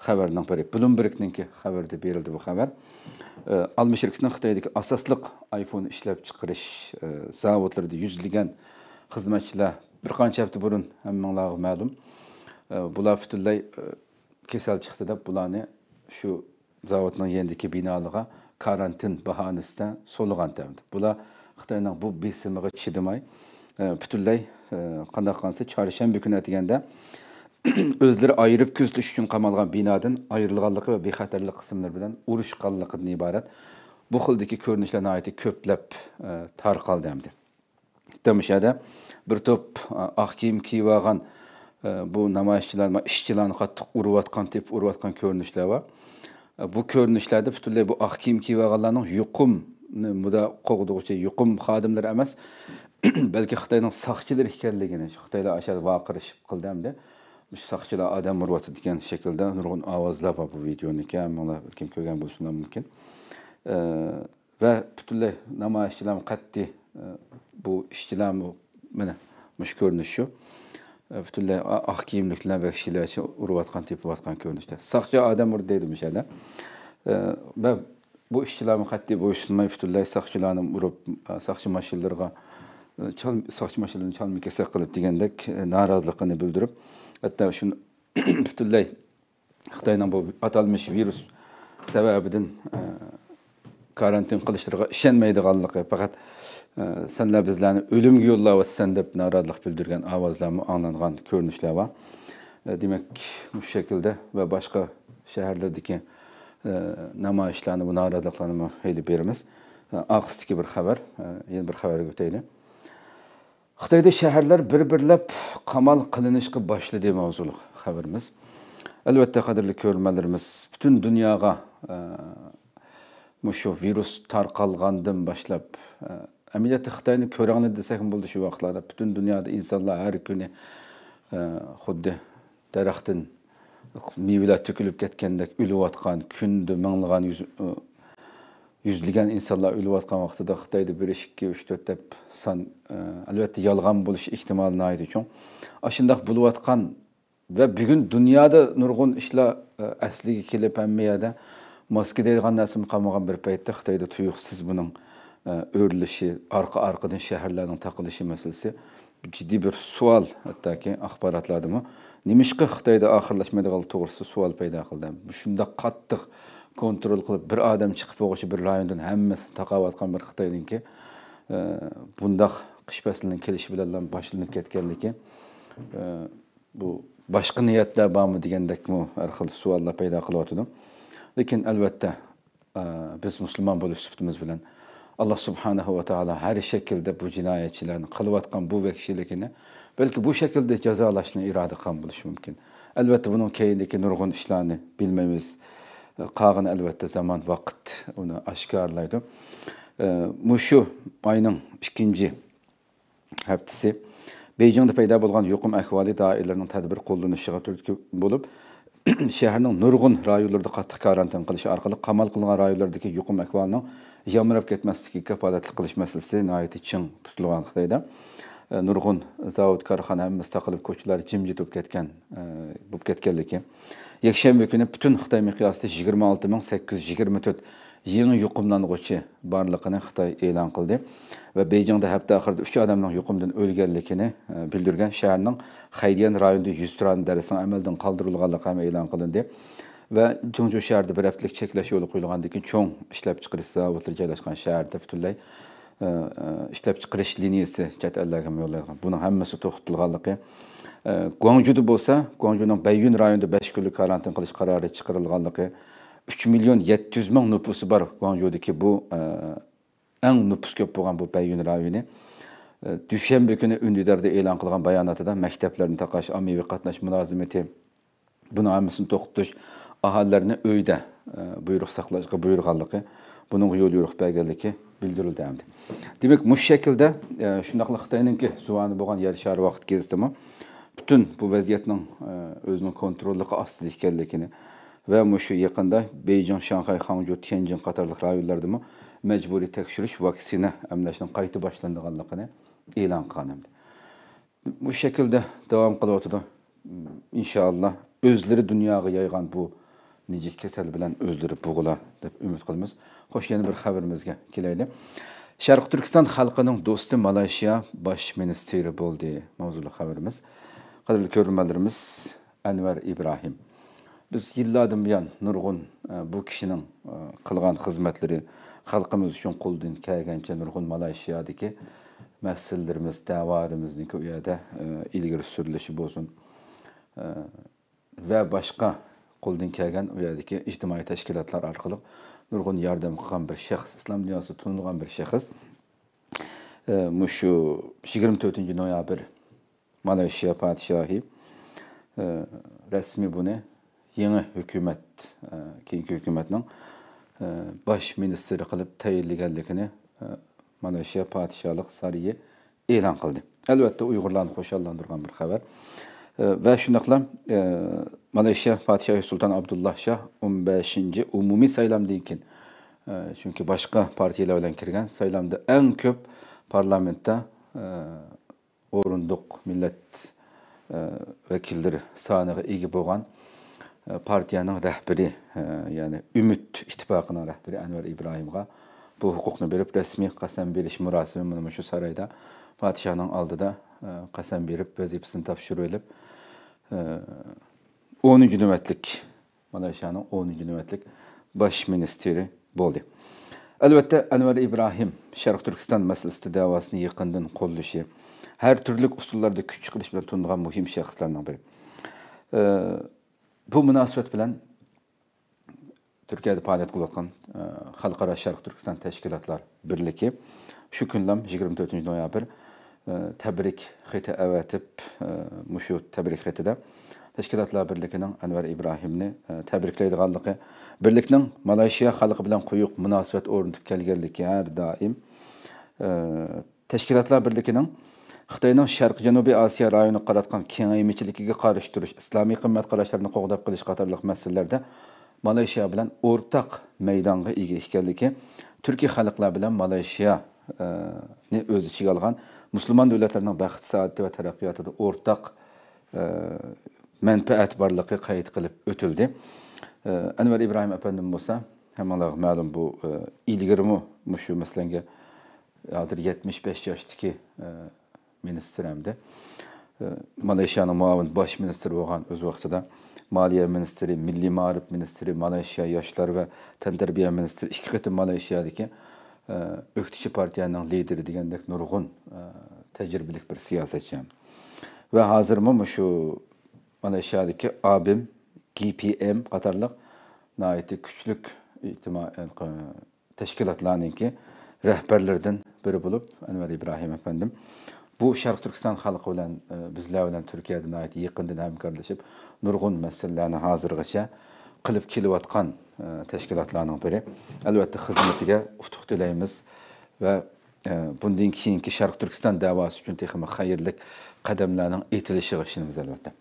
خەۋەرنىڭ بىرى. بلومبېرگنىڭكى خەۋىرىدە بېرىلدى بۇ خەۋەر. ئە، ئالما شىركىتىنىڭ خىتايدىكى ئاساسلىق ئايفون ئىشلەپچىقىرىش، ئە، زاۋۇتلىرىدا يۈزلىگەن خىزمەتچىلەر بىر قانچە ھەپتە بۇرۇن ھەممىڭلارغا مەلۇم. ئە، بۇلار پۈتۈنلەي، ئە، كېسەل چىقتى دەپ بۇلارنى شۇ زاۋۇتنىڭ يېنىدىكى بىنالىغا كارانتىن باھانىسىدە سولىغانتى. بۇلار خىتاينىڭ بۇ بېسىمىغا چىدىماي، ئە، پۈتۈنلەي، ئە، قانداق قىلسا، چارشەنبە كۈنى ئەتىگەندە ئۆزلىرى ئايرىپ كۆزىتىش ئۈچۈن قامالغان بىنادىن ئايرىلغانلىقى ۋە بىخەتەرلىك قىسىملىرى بىلەن ئۇرۇشقانلىقىدىن ئىبارەت بۇ خىلدىكى كۆرۈنۈشلەر ناھايىتى كۆپلەپ، ئە، تارقالدى ئەمدى. ھەتتا مۇشۇ يەردە بىر توپ، ئا، ئاق كىيىم كىيىۋالغان، ئە، بۇ نامايىشچىلار، ما، ئىشچىلارنى قاتتىق ئۇرۇۋاتقان، تېپىپ ئۇرۇۋاتقان كۆرۈنۈشلەر بار. ئە، بۇ كۆرۈنۈشلەردە پۈتۈنلەي بۇ ئاق كىيىم كىيىۋالغانلارنىڭ يۇقۇم، مۇدا قوغدىغۇچى يۇقۇم خادىملىرى ئەمەس، بەلكى خىتاينىڭ ساقچىلىرى ئىكەنلىكىنى، خىتايلار ئاشۇ ۋارقىرىشىپ قىلدى ئەمدى. مۇشۇ ساقچىلار ئادەم ئۇرۇۋاتىدىكەن شەكىلدە نۇرغۇن ئاۋازلار بار بۇ ۋىدېونىڭكى، ھەممىڭلار بەلكىم كۆرگەن بولۇشۇڭلار مۇمكىن. ئە، ۋە پۈتۈنلەي نامايىشچىلارمۇ قەتئىي، ئە، بۇ ئىشچىلارمۇ مانا مۇشۇ كۆرۈنۈش شۇ. ئە، پۈتۈنلەي ئا-، ئاق كىيىملىكلەر ۋەھشىيلەرچە ئۇرۇۋاتقان، تېپىۋاتقان كۆرۈنۈشتە. ساقچى ئادەم ئۇردى دەيدۇ مۇشۇ يەردە. ئە، ۋە بۇ ئىشچىلارمۇ قەتئىي بويسۇنماي، پۈتۈنلەي ساقچىلارنى ئۇرۇپ، ئە، ساقچى ماشىنىلىرىغا، ئە، چال-، ساقچى ماشىنىلىرىنى چالما-كېسەك قىلىپ دېگەندەك، ئە، نارازىلىقىنى بىلدۈرۈپ، ھەتتا شۇ پۈتۈنلەي خىتاينىڭ بۇ ئاتالمىش ۋىرۇس سەۋەبىدىن، ئە، كارانتىن قىلىشلىرىغا ئىشەنمەيدىغانلىقى، پەقەت، ئە، سەنلەر بىزلەرنى ئۆلۈمگە يوللاۋاتىسەن دەپ نارازىلىق بىلدۈرگەن ئاۋازلارمۇ ئاڭلانغان كۆرۈنۈشلەر بار. ئە، دېمەك، مۇشۇ شەكىلدە ۋە باشقا شەھەرلەردىكى، ئە، نامايىشلارنى، بۇ نارازىلىقلارنىمۇ ھېلى بېرىمىز. ئە، ئارقىسىدىكى بىر خەۋەر، ئە، يەنە بىر خەۋەرگە ئۆتەيلى. خىتايدا شەھەرلەر بىر-بىرلەپ قامال قىلىنىشقا باشلىدى ماۋزۇلۇق خەۋىرىمىز. ئەلۋەتتە، قەدىرلىك كۆرۈرمەنلىرىمىز، پۈتۈن دۇنياغا، ئە، مۇشۇ ۋىرۇس تارقالغاندىن باشلاپ، ئە، ئەمەلىيەتتە خىتاينى كۆرەڭلىدى دېسەكمۇ بولىدۇ شۇ ۋاقىتلاردا. پۈتۈن دۇنيادا ئىنسانلار ھەر كۈنى، ئە، خۇددى دەرەختىن مېۋىلەر تۆكۈلۈپ كەتكەندەك ئۆلۈۋاتقان، كۈندە مىڭلىغان، يۈز، ئە، يۈزلىگەن ئىنسانلار ئۆلۈۋاتقان ۋاقتىدا خىتايدا بىر، ئىككى، ئۈچ، تۆت دەپ سان، ئە، ئەلۋەتتە يالغان بولۇش ئېھتىمالى ناھايىتى چوڭ. ئاشۇنداق بولۇۋاتقان ۋە بۈگۈن دۇنيادا نۇرغۇن ئىشلار، ئە، ئەسلىگە كېلىپ، ھەممە يەردە ماسكا دەيدىغان نەرسىمۇ قالمىغان بىر پەيتتە خىتايدا تۇيۇقسىز بۇنىڭ، ئە، ئۆرلىشى، ئارقا-ئارقىدىن شەھەرلەرنىڭ تاقىلىشى مەسىلىسى جىددىي بىر سوئال، ھەتتاكى ئاخباراتلاردىمۇ نېمىشقا خىتايدا ئاخىرلاشمايدىغانلىقى توغرىسىدا سوئال پەيدا قىلدى. شۇنداق قاتتىق كونترول قىلىپ، بىر ئادەم چىقىپ بولغۇچە بىر رايوندىن ھەممىسىنى تاقاۋاتقان بىر خىتاينىڭكى، ئە، بۇنداق قىش پەسلىنىڭ كېلىشى بىلەنلا باشلىنىپ كەتكەنلىكى، ئە، بۇ باشقا نىيەتلەر بارمۇ دېگەندەكمۇ ھەر خىل سوئاللار پەيدا قىلىۋاتىدۇ. لېكىن ئەلۋەتتە، ئە، بىز مۇسۇلمان بولۇش سۈپىتىمىز بىلەن، ئاللا سۇبھانەھۇ ۋە تائالا ھەر شەكىلدە بۇ جىنايەتچىلەرنىڭ قىلىۋاتقان بۇ ۋەھشىيلىكىنى بەلكى بۇ شەكىلدە جازالاشنى ئىرادە قىلغان بولۇشى مۇمكىن. ئەلۋەتتە، بۇنىڭ كەينىدىكى نۇرغۇن ئىشلارنى بىلمەيمىز. قالغىنى ئەلۋەتتە زامان، ۋاقىت ئۇنى ئاشكارىلايدۇ. ئە، مۇشۇ ئاينىڭ ئىككىنچى ھەپتىسى بېيجىڭدا پەيدا بولغان يۇقۇم ئەھۋالى دائىرىلەرنىڭ تەدبىر قوللىنىشىغا تۈرتكە بولۇپ، شەھەرنىڭ نۇرغۇن رايونلىرىدا قاتتىق كارانتىن قىلىش ئارقىلىق قامال قىلىنغان رايونلاردىكى يۇقۇم ئەھۋالىنىڭ يامراپ كەتمەسلىكىگە كاپالەتلىك قىلىش مەسىلىسى ناھايىتى چىڭ تۇتۇلغان خىتايدا. ئە، نۇرغۇن زاۋۇت، كارخانا ھەممىسى تاقىلىپ، كوچىلار جىمجىت بولۇپ كەتكەن، ئە، بولۇپ كەتكەنلىكى. يەكشەنبە كۈنى پۈتۈن خىتاي مىقياسىدا يىگىرمە ئالتە مىڭ سەككىز يۈز يىگىرمە تۆت يېڭى يۇقۇملانغۇچى بارلىقىنى خىتاي ئېلان قىلدى ۋە بېيجىڭدا ھەپتە ئاخىرىدا ئۈچ ئادەمنىڭ يۇقۇمدىن ئۆلگەنلىكىنى، ئە، بىلدۈرگەن. شەھەرنىڭ خەيرىيەن رايونىدا يۈز تۇرا دەرسنىڭ ئەمەلدىن قالدۇرۇلغانلىقى ھەم ئېلان قىلىندى ۋە جۇڭجۇ شەھىرىدە بىر ھەپتىلىك چەكلەش يولغا قويۇلغاندىن كېيىن، چوڭ ئىشلەپچىقىرىش زاۋۇتلىرى جايلاشقان شەھەردە پۈتۈنلەي، ئە، ئە، ئىشلەپچىقىرىش لىنىيەسى چەت ئەللەرگە يوللايدىغان، بۇنىڭ ھەممىسى توختىتىلغانلىقى، ئە، گۇاڭجۇدا بولسا، گۇاڭجۇنىڭ بەييۈن رايونىدا بەش كۈنلۈك كارانتىن قىلىش قارارى چىقىرىلغانلىقى، ئۈچ مىليون يەتتە يۈز مىڭ نوپۇسى بار گۇاڭجۇدىكى بۇ، ئە، ئەڭ نوپۇس كۆپ بولغان بۇ بەييۈن رايونى، ئە، دۈشەنبە كۈنى ئۈندىداردا ئېلان قىلغان باياناتىدا مەكتەپلەرنى تاقاش، ئاممىۋى قاتناش مۇلازىمىتى، بۇنىڭ ھەممىسىنى توختىتىش، ئاھالىلەرنى ئۆيدە، ئە، بۇيرۇق ساقلاشقا بۇيرۇغانلىقى، بۇنىڭغا يول يورۇق بەرگەنلىكى بىلدۈرۈلدى ئەمدى. دېمەك، مۇشۇ شەكىلدە، ئە، شۇنداقلا خىتاينىڭكى زۇۋانى بولغان يەر شارى ۋاقىت گېزىتىمۇ پۈتۈن بۇ ۋەزىيەتنىڭ، ئە، ئۆزىنىڭ كونتروللۇقى ئاستىدا ئىكەنلىكىنى ۋە مۇشۇ يېقىندا بېيجىڭ، شاڭخەي، خاڭجۇ، تيەنجىن قاتارلىق رايونلاردىمۇ مەجبۇرىي تەكشۈرۈش، ۋاكسىنا ئەملەشنىڭ قايتا باشلىنىدىغانلىقىنى ئېلان قىلغان ئەمدى. بۇ شەكىلدە داۋام قىلىۋاتىدۇ. ئىنشائاللا، ئۆزلىرى دۇنياغا يايغان بۇ نىجىس كېسەل بىلەن ئۆزلىرى بوغۇلا دەپ ئۈمىد قىلىمىز. خوش، يەنە بىر خەۋىرىمىزگە كېلەيلى. شەرقىي تۈركىستان خەلقىنىڭ دوستى مالايشىيا باش مىنىستىرى بولدى ماۋزۇلۇق خەۋىرىمىز. قەدىرلىك كۆرۈرمەنلىرىمىز، ئەنۋەر ئىبراھىم. بىز يىللاردىن بۇيان نۇرغۇن، ئە، بۇ كىشىنىڭ، ئە، قىلغان خىزمەتلىرى، خەلقىمىز ئۈچۈن قولىدىن كەلگەنچە نۇرغۇن مالايشىيادىكى مەسىلىلىرىمىز، دەۋالىرىمىزنىڭكى ئۇ يەردە، ئە، ئىلگىرى سۈرۈلۈشى بولسۇن، ئە، ۋە باشقا قولىدىن كەلگەن ئۇ يەردىكى ئىجتىمائىي تەشكىلاتلار ئارقىلىق نۇرغۇن ياردەم قىلغان بىر شەخس، ئىسلام دۇنياسىدا تونۇلغان بىر شەخس. ئە، مۇشۇ يىگىرمە تۆتىنچى نويابىر مالايشىيا پادىشاھى، ئە، رەسمىي بۇنى يېڭى ھۆكۈمەت، ئە، كېيىنكى ھۆكۈمەتنىڭ، ئە، باش مىنىستىرى قىلىپ تەيىنلىگەنلىكىنى، ئە، مالايشىيا پادىشاھلىق سارىيى ئېلان قىلدى. ئەلۋەتتە، ئۇيغۇرلارنى خۇشاللاندۇرغان بىر خەۋەر. ئە، ۋە شۇنداقلا، ئە، مالايشىيا پادىشاھى سۇلتان ئابدۇللا شاھ ئون بەشىنچى ئومۇمىي سايلامدىن كېيىن، ئە، چۈنكى باشقا پارتىيەلەر بىلەن كىرگەن سايلامدا ئەڭ كۆپ پارلامېنتتا، ئە، ئورۇندۇق مىللەت، ئە، ۋەكىللىرى سانىغا ئىگە بولغان، ئە، پارتىيەنىڭ رەھبىرى، ئە، يەنى ئۈمىد ئىتتىپاقىنىڭ رەھبىرى ئەنۋەر ئىبراھىمغا بۇ ھوقۇقنى بېرىپ، رەسمىي قەسەم بېرىش مۇراسىمى مانا مۇشۇ سارايدا پادىشاھنىڭ ئالدىدا، ئە، قەسەم بېرىپ، ۋەزىپىسىنى تاپشۇرۇۋېلىپ، ئە، ئونىنچى نۆۋەتلىك مالايشىيانىڭ ئونىنچى نۆۋەتلىك باش مىنىستىرى بولدى. ئەلۋەتتە، ئەنۋەر ئىبراھىم شەرقىي تۈركىستان مەسىلىسىدە دەۋاسىنى يېقىندىن قوللىشى، ھەر تۈرلۈك ئۇسۇللاردا كۈچ چىقىرىش بىلەن تونۇلغان مۇھىم شەخسلەرنىڭ بىرى. ئە، بۇ مۇناسىۋەت بىلەن تۈركىيەدە پائالىيەت قىلىۋاتقان، ئە، خەلقئارا شەرقىي تۈركىستان تەشكىلاتلار بىرلىكى شۇ كۈنلەم يىگىرمە تۆتىنچى نويابىر، ئە، تەبرىك خېتى ئەۋەتىپ، ئە، مۇشۇ تەبرىك خېتىدە، تەشكىلاتلار بىرلىكىنىڭ ئەنۋەر ئىبراھىمنى، ئە، تەبرىكلەيدىغانلىقى، بىرلىكنىڭ مالايشىيا خەلقى بىلەن قويۇق مۇناسىۋەت ئورنىتىپ كەلگەنلىكى ھەر دائىم، ئە، تەشكىلاتلار بىرلىكىنىڭ خىتاينىڭ شەرقىي جەنۇبىي ئاسىيا رايونىغا قاراتقان كېڭەيمىچىلىكىگە قارشى تۇرۇش، ئىسلامىي قىممەت قاراشلىرىنى قوغداپ قېلىش قاتارلىق مەسىلىلەردە مالايشىيا بىلەن ئورتاق مەيدانغا ئىگە ئىكەنلىكى، تۈركىي خەلقلەر بىلەن مالايشىيانى ئۆز ئىچىگە ئالغان مۇسۇلمان دۆلەتلەرنىڭ بەخت-سائادىتى ۋە تەرەققىياتىدا ئورتاق، ئە، مەنپەئەت بارلىقى قەيت قىلىپ ئۆتۈلدى. ئە، ئەنۋەر ئىبراھىم ئەپەندىم بولسا، ھەممىڭلارغا مەلۇم، بۇ، ئە، ئىلگىرىمۇ مۇشۇ مەسىلەنگە ھازىر يەتمىش بەش ياشتىكى، ئە، مىنىستىر ئەمدى. ئە، مالايشىيانىڭ مۇئاۋىن باش مىنىستىرى بولغان ئۆز ۋاقتىدا مالىيە مىنىستىرى، مىللىي مائارىپ مىنىستىرى، مالايشىيا ياشلار ۋە تەنتەربىيە مىنىستىرى، ئىككى قېتىم مالايشىيادىكى، ئە، ئۆكتىچى پارتىيەنىڭ لىدىرى دېگەندەك نۇرغۇن، ئە، تەجرىبىلىك بىر سىياسەتچى. ۋە ھازىرمۇ مۇشۇ مالايشىيادىكى ئابىم، گې پې ئېم قاتارلىق ناھايىتى كۈچلۈك ئىجتىمائىي تەشكىلاتلارنىڭكى رەھبەرلىرىدىن بىرى بولۇپ، ئەنۋەر ئىبراھىم ئەپەندىم بۇ شەرقىي تۈركىستان خەلقى بىلەن، ئە، بىزلەر بىلەن تۈركىيەدە ناھايىتى يېقىندىن ھەمكارلىشىپ، نۇرغۇن مەسىلىلەرنى ھازىرغىچە قىلىپ كېلىۋاتقان، ئە، تەشكىلاتلارنىڭ بىرى. ئەلۋەتتە، خىزمىتىگە ئۇتۇق تىلەيمىز ۋە، ئە، بۇندىن كېيىنكى شەرقىي تۈركىستان دەۋاسى ئۈچۈن تېخىمۇ خەيرلىك قەدەملەرنىڭ ئېتىلىشىغا ئىشىنىمىز، ئەلۋەتتە.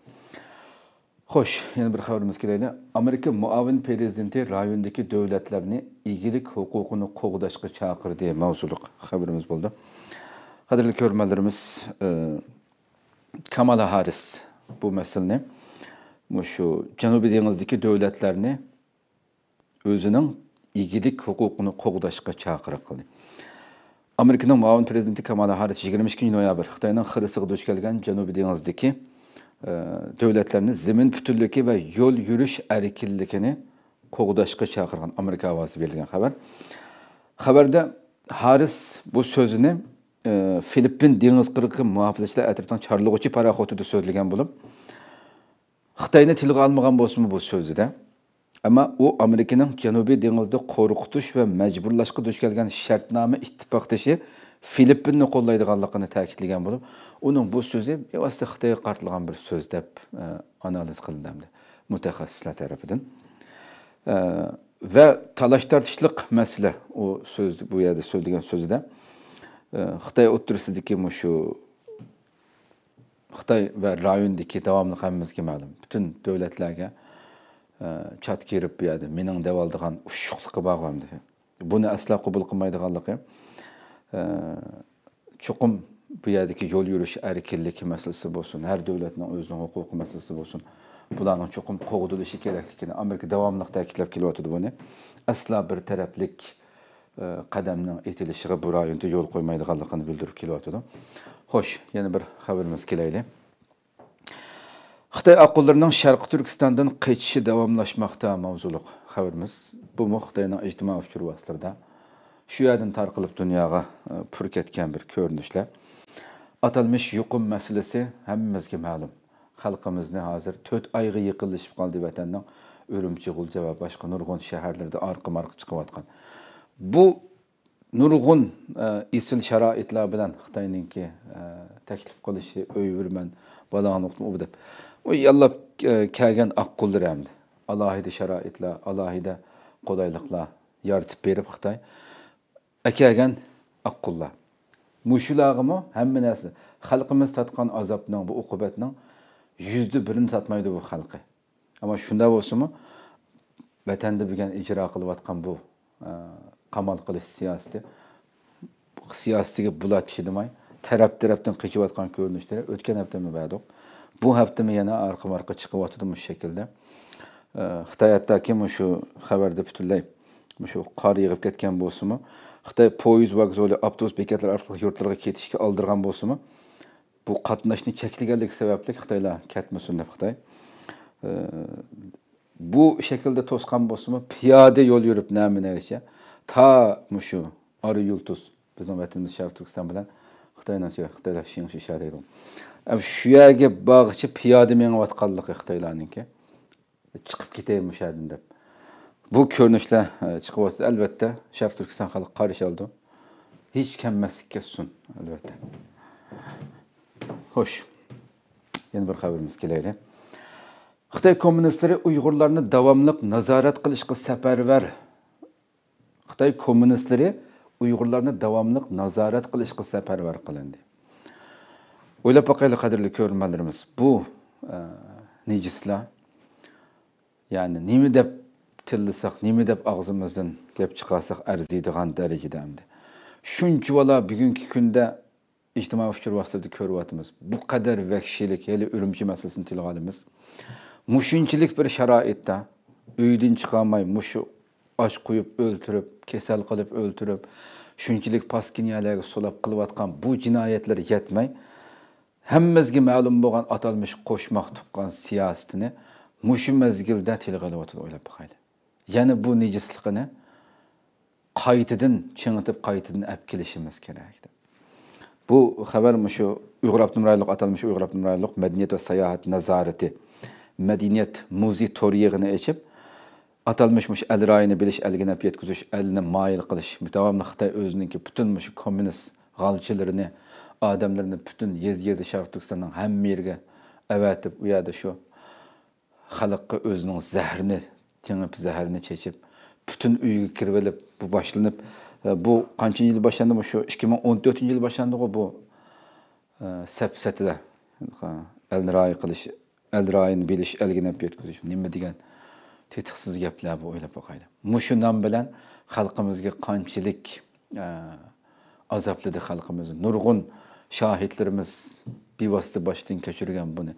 خوش، يەنە بىر خەۋىرىمىزگە كېلەيلى. ئامېرىكا مۇئاۋىن پىرېزىدېنتى رايوندىكى دۆلەتلەرنى ئىگىلىك ھوقۇقىنى قوغداشقا چاقىردى ماۋزۇلۇق خەۋىرىمىز بولدى. قەدىرلىك كۆرۈرمەنلىرىمىز، ئى، كامالا ھاررىس بۇ مەسىلىنى مۇشۇ جەنۇبىي دېڭىزدىكى دۆلەتلەرنى ئۆزىنىڭ ئىگىلىك ھوقۇقىنى قوغداشقا چاقىرىق قىلدى. ئامېرىكىنىڭ مۇئاۋىن پىرېزىدېنتى كامالا ھاررىس يىگىرمە ئىككىنچى نويابىر خىتاينىڭ خىرىسىغا دۇچ كەلگەن جەنۇبىي دېڭىزدىكى، ئە، دۆلەتلەرنى زېمىن پۈتۈنلۈكى ۋە يول يۈرۈش ئەركىنلىكىنى قوغداشقا چاقىرغان ئامېرىكا ئاۋازى بېرىلگەن خەۋەر. خەۋەردە ھاررىس بۇ سۆزىنى، ئە، فىلىپپىن دېڭىز قىرغىقى مۇھاپىزەتچىلەر ئەترىتىنىڭ چارلىغۇچى پاراخوتىدا سۆزلىگەن بولۇپ، خىتاينى تىلغا ئالمىغان بولسىمۇ بۇ سۆزىدە، ئەمما ئۇ ئامېرىكىنىڭ جەنۇبىي دېڭىزدا قورقۇتۇش ۋە مەجبۇرلاشقا دۇچ كەلگەن شەرتنامە ئىتتىپاقدىشى فىلىپپىننى قوللايدىغانلىقىنى تەكىتلىگەن بولۇپ، ئۇنىڭ بۇ سۆزى بىۋاسىتە خىتايغا قارىتىلغان بىر سۆز دەپ، ئە، ئانالىز قىلىندى ئەمدى مۇتەخەسسىسلەر تەرىپىدىن. ئە، ۋە تالاش-تارتىشلىق مەسىلە، ئۇ سۆز، بۇ يەردە سۆزلىگەن سۆزىدە، ئە، خىتاي ئوتتۇرىسىدىكى مۇشۇ خىتاي ۋە رايوندىكى داۋاملىق ھەممىمىزگە مەلۇم. پۈتۈن دۆلەتلەرگە، ئە، چات كىرىپ بۇ يەردە مېنىڭ دەۋالىدىغان ئۇششۇقلۇقى بار ئەمدى. بۇنى ئەسلا قوبۇل قىلمايدىغانلىقى، ئە، چوقۇم بۇ يەردىكى يول يۈرۈش ئەركىنلىكى مەسىلىسى بولسۇن، ھەر دۆلەتنىڭ ئۆزىنىڭ ھوقۇقى مەسىلىسى بولسۇن، بۇلارنىڭ چوقۇم قوغدىلىشى كېرەكلىكىنى ئامېرىكا داۋاملىق تەكىتلەپ كېلىۋاتىدۇ بۇنى. ئەسلا بىر تەرەپلىك، ئە، قەدەمنىڭ ئېتىلىشىغا بۇ رايوندا يول قويمايدىغانلىقىنى بىلدۈرۈپ كېلىۋاتىدۇ. خوش، يەنە بىر خەۋىرىمىزگە كېلەيلى. خىتاي ئاققۇنلىرىنىڭ شەرقىي تۈركىستاندىن قېچىشى داۋاملاشماقتا ماۋزۇلۇق خەۋىرىمىز. بۇمۇ خىتاينىڭ ئىجتىمائىي ئۇچۇر ۋاسىتىلىرىدە شۇ يەردىن تارقىلىپ دۇنياغا، ئە، پۈر كەتكەن بىر كۆرۈنۈشلەر. ئاتالمىش يۇقۇم مەسىلىسى ھەممىمىزگە مەلۇم. خەلقىمىزنى ھازىر تۆت ئايغا يېقىنلىشىپ قالدى ۋەتەننىڭ ئۈرۈمچى، غۇلجا ۋە باشقا نۇرغۇن شەھەرلىرىدە ئارقىمۇ ئارقا چىقىۋاتقان. بۇ نۇرغۇن، ئە، ئېسىل شارائىتلار بىلەن خىتاينىڭكى، ئە، تەكلىپ قىلىشى، ئۆي ئۆرمەن، بالاڭ نۇقتىمۇ دەپ، ئۇ ياللاپ، ئە، كەلگەن ئاققۇنلىرى ئەمدى ئالاھىدە شارائىتلار، ئالاھىدە قولايلىقلار يارىتىپ بېرىپ خىتاي ئەكەلگەن ئاققۇنلار. مۇشۇلارغىمۇ ھەممە نەرسە، خەلقىمىز تارتقان ئازابنىڭ، بۇ ئوقۇبەتنىڭ يۈزدە بىرىنى تارتمايدۇ بۇ خەلقى. ئەمما شۇنداق بولسىمۇ، ۋەتەندە بۈگۈن ئىجرا قىلىۋاتقان بۇ، ئە، قامال قىلىش سىياسىتى، سىياسىتىگە بۇلار چىدىماي، تەرەپ-تەرەپتىن قېچىۋاتقان كۆرۈنۈشلىرى ئۆتكەن ھەپتىمۇ بەردۇق. بۇ ھەپتىمۇ يەنە ئارقىمۇ ئارقا چىقىۋاتىدۇ مۇشۇ شەكىلدە. ئە، خىتاي ھەتتاكى مۇشۇ خەۋەردە پۈتۈنلەي مۇشۇ قار يېغىپ كەتكەن بولسىمۇ، خىتاي پويىز ۋوگزالى، ئاپتوبۇس بېكەتلىرى ئارقىلىق يۇرتلىرىغا كېتىشكە ئالدىرىغان بولسىمۇ، بۇ قاتناشنى چەكلىگەنلىكى سەۋەبلىك خىتايلار كەتمىسۇن دەپ خىتاي، ئە، بۇ شەكىلدە توسقان بولسىمۇ، پىيادە يول يۈرۈپ نەمە نەگىچە تا مۇشۇ ئارا يۇلتۇز، بىزنىڭ ۋەتىنىمىز شەرقىي تۈركىستان بىلەن خىتاينىڭ چېگرا، خىتايلار شىڭشى شيا دەيدۇ. ئە، شۇ يەرگە بارغىچە پىيادە مېڭىۋاتقانلىقى خىتايلارنىڭكى. چىقىپ كېتەي مۇشۇ يەردىن دەپ. بۇ كۆرۈنۈشلەر، ئە، چىقىۋاتىدۇ. ئەلۋەتتە، شەرقىي تۈركىستان خەلقى قارشى ئالىدۇ. ھېچ كەممەسلىككە سۇن، ئەلۋەتتە. خوش. يەنە بىر خەۋىرىمىزگە كېلەيلى. خىتاي كوممۇنىستلىرى ئۇيغۇرلارنى داۋاملىق نازارەت قىلىشقا سەپەرۋەر. خىتاي كوممۇنىستلىرى ئۇيغۇرلارنى داۋاملىق نازارەت قىلىشقا سەپەرۋەر قىلىندى. ئويلاپ باقايلى، قەدىرلىك كۆرۈرمەنلىرىمىز، بۇ، ئە، نىجىسلار، يەنى نېمە دەپ تىللىساق، نېمە دەپ ئاغزىمىزدىن گەپ چىقارساق ئەرزىيدىغان دەرىجىدە ئەمدى. شۇنچىۋالا بۈگۈنكى كۈندە ئىجتىمائىي ئۇچۇر ۋاسىتىلىرىدە كۆرۈۋاتىمىز. بۇ قەدەر ۋەھشىيلىك، ھېلى ئۈرۈمچى مەسىلىسىنى تىلغا ئالىمىز. مۇشۇنچىلىك بىر شارائىتتا ئۆيدىن چىقالماي، مۇشۇ ئاچ قويۇپ ئۆلتۈرۈپ، كېسەل قىلىپ ئۆلتۈرۈپ، شۇنچىلىك پاسكىنا يەرلەرگە سولاپ قىلىۋاتقان بۇ جىنايەتلەر يەتمەي، ھەممىمىزگە مەلۇم بولغان ئاتالمىش قوشماق تۇغقان سىياسىتىنى مۇشۇ مەزگىلدە تىلغا ئېلىۋاتىدۇ، ئويلاپ باقايلى. يەنە بۇ نىجىسلىقىنى قايتىدىن چىڭىتىپ، قايتىدىن ئەپ كېلىشىمىز كېرەك. بۇ خەۋەر مۇشۇ ئۇيغۇر ئاپتونوم رايونلۇق، ئاتالمىش ئۇيغۇر ئاپتونوم رايونلۇق مەدەنىيەت ۋە ساياھەت نازارىتى مەدەنىيەت مۇزېي تور يىغىنى ئېچىپ، ئاتالمىش مۇشۇ ئەل رايىنى بىلىش، ئەلگە نەپ يەتكۈزۈش، ئەلنى مايىل قىلىش، داۋاملىق خىتاي ئۆزىنىڭكى پۈتۈن مۇشۇ كوممۇنىست غالچىلىرىنى، ئادەملىرىنى پۈتۈن يېزا-يېزا شەرقىي تۈركىستاننىڭ ھەممە يېرىگە ئەۋەتىپ، ئۇ يەردە شۇ خەلققە ئۆزىنىڭ زەھىرىنى تېڭىپ، زەھىرىنى چېچىپ، پۈتۈن ئۆيگە كىرىۋېلىپ، بۇ باشلىنىپ، بۇ قانچىنچى يىل باشلاندى؟ مۇشۇ ئىككى مىڭ ئون تۆتىنچى يىلى باشلاندىغۇ بۇ، سەپسەتىدە، ئەلنى رايى قىلىش، ئەل رايىنى بىلىش، ئەلگە نەپ يەتكۈزۈش. نېمە دېگەن تېتىقسىز گەپلەر بۇ، ئويلاپ باقايلى. مۇشۇ نام بىلەن خەلقىمىزگە قانچىلىك، ئە، ئازابلىدى خەلقىمىزنى. نۇرغۇن شاھىتلىرىمىز بىۋاسىتە باشتىن كەچۈرگەن بۇنى.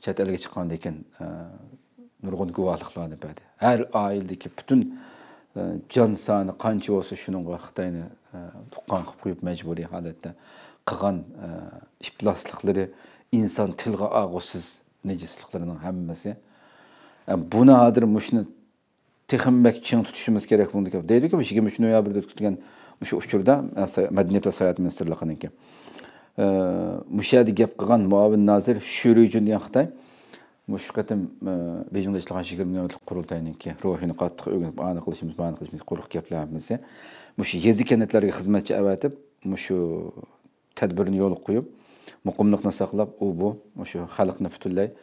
چەت ئەلگە چىققاندىن كېيىن، ئە، نۇرغۇن گۇۋاھلىقلارنى بەردى. ھەر ئائىلىدىكى پۈتۈن، ئە، جان سانى قانچە بولسا، شۇنىڭغا خىتاينى، ئە، تۇغقان قىلىپ قويۇپ، مەجبۇرىي ھالەتتە قىلغان، ئە، ئىپلاسلىقلىرى، ئىنسان تىلغا ئالغۇسىز نىجىسلىقلىرىنىڭ ھەممىسى. ئە، بۇنى ھازىر مۇشۇنى تېخىمۇ بەك چىڭ تۇتۇشىمىز كېرەك بولىدىكەن. دەيدۇكى، يىگىرمە ئۈچىنچى نويابىردا ئۆتكۈزۈلگەن مۇشۇ ئۇچۇردا، ئە، سا-، مەدەنىيەت ۋە ساياھەت مىنىستىرلىقىنىڭكى، ئە، مۇشۇ يەردە گەپ قىلغان مۇئاۋىن نازىر شۈرۈجۈن دېگەن خىتاي مۇشۇ قېتىم، ئە، بېيجىڭدا ئېچىلغان يىگىرمە نۆۋەتلىك قۇرۇلتاينىڭكى روھىنى قاتتىق ئۆگىنىپ، ئانى قىلىشىمىز، مانى قىلىشىمىز، قۇرۇق گەپلەر ھەممىسى. مۇشۇ يېزا كەنتلەرگە خىزمەتچى ئەۋەتىپ، مۇشۇ تەدبىرنى يولغا قويۇپ، مۇقىملىقنى ساقلاپ، ئۇ بۇ، مۇشۇ خەلقنى پۈتۈنلەي،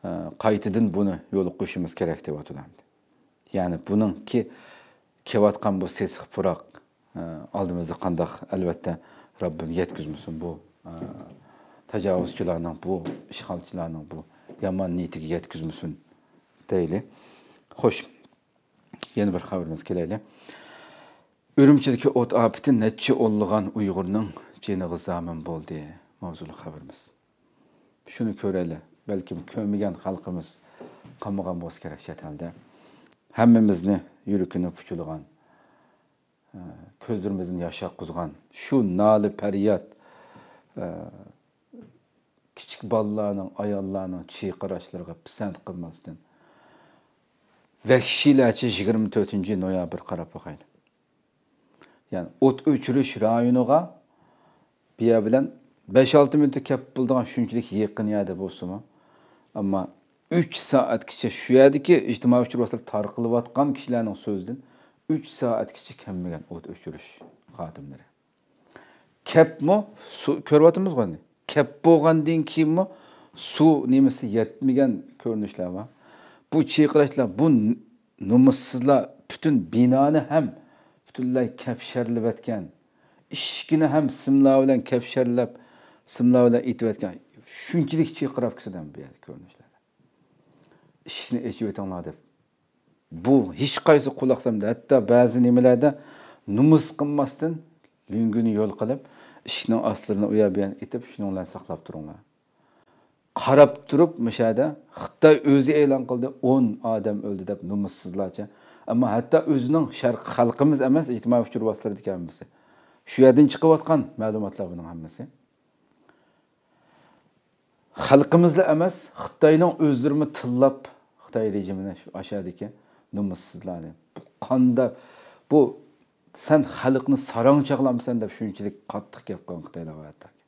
ئە، قايتىدىن بۇنى يولغا قويۇشىمىز كېرەك دەۋاتىدۇ ئەمدى. يەنى بۇنىڭكى كېلىۋاتقان بۇ سېسىق پۇراق، ئە، ئالدىمىزدا قانداق، ئەلۋەتتە، رەببىم يەتكۈزمىسۇن بۇ، ئە، تاجاۋۇزچىلارنىڭ، بۇ ئىشغالچىلارنىڭ بۇ يامان نىيىتىگە يەتكۈزمىسۇن دەيلى. خوش، يەنە بىر خەۋىرىمىزگە كېلەيلى. ئۈرۈمچىدىكى ئوت ئاپىتى نەچچە ئونلىغان ئۇيغۇرنىڭ جېنىغا زامىن بولدى ماۋزۇلۇق خەۋىرىمىز. شۇنى كۆرەيلى، بەلكىم كۆرمىگەن خەلقىمىز قالمىغان بولسا كېرەك چەت ئەلدە. ھەممىمىزنى يۈرىكىنى پۇچىلىغان، ئە، كۆزلىرىمىزدىن ياش ئاققۇزغان شۇ نالە پەرياد، ئە، كىچىك بالىلارنىڭ، ئاياللارنىڭ چىرقىراشلىرىغا پىسەنت قىلماستىن، ۋەھشىيلەرچە يىگىرمە تۆتىنچى نويابىر قاراپ باقايلى. يەنى ئوت ئۆچۈرۈش رايونىغا بۇ يەر بىلەن بەش-ئالتە مىنۇتتا كەپ بولىدىغان شۇنچىلىك يېقىن يەردە بولسىمۇ، ئەمما ئۈچ سائەتكىچە شۇ يەردىكى ئىجتىمائىي ئۇچۇر ۋاسىتىلىرىدا تارقىلىۋاتقان كىشىلەرنىڭ سۆزىدىن، ئۈچ سائەتكىچە كەلمىگەن ئوت ئۆچۈرۈش خادىملىرى. كەپمۇ، سۇ، كۆرۈۋاتىمىزغۇ ئەمدى. كەپ بولغاندىن كېيىنمۇ سۇ نېمىسى يەتمىگەن كۆرۈنۈشلەر بار. بۇ چىرقىراشلار، بۇ نومۇسسىزلار پۈتۈن بىنانى ھەم پۈتۈنلەي كەپشەرلىۋەتكەن. ئىشىكىنى ھەم سىملار بىلەن كەپشەرلەپ، سىملار بىلەن ئېتىۋەتكەن. شۇنچىلىك چىرقىراپ كېتىدۇ بۇ يەردە كۆرۈنۈشلەردە. ئىشىكنى ئېچىۋېتىڭلار دەپ. بۇ ھېچقايسى قۇلاق سالمىدى. ھەتتا بەزى نېمىلەردە نومۇس قىلماستىن لۆڭگىنى يول قىلىپ، ئىشىكنىڭ ئاستلىرىنى ئۇ يەر بۇ يەرنى ئېتىپ، شۇنىڭ بىلەن ساقلاپ تۇرۇڭلار. قاراپ تۇرۇپ، مۇشۇ يەردە خىتاي ئۆزى ئېلان قىلدى، ئون ئادەم ئۆلدى دەپ نومۇسسىزلارچە. ئەمما ھەتتا ئۆزىنىڭ شەرقىي خەلقىمىز ئەمەس، ئىجتىمائىي ئۇچۇر ۋاسىتىلىرىدىكى ھەممىسى. شۇ يەردىن چىقىۋاتقان مەلۇماتلار بۇنىڭ ھەممىسى. خەلقىمىزلا ئەمەس، خىتاينىڭ ئۆزلىرىمۇ تىللاپ، خىتاي رېجىمىنى، شۇ ئاشادىكى نومۇسسىزلارنى. بۇ قاندا-، بۇ سەن خەلقنى ساراڭ چاغلامسەن دەپ شۇنچىلىك قاتتىق گەپ قىلغان خىتايلار بار ھەتتاكى.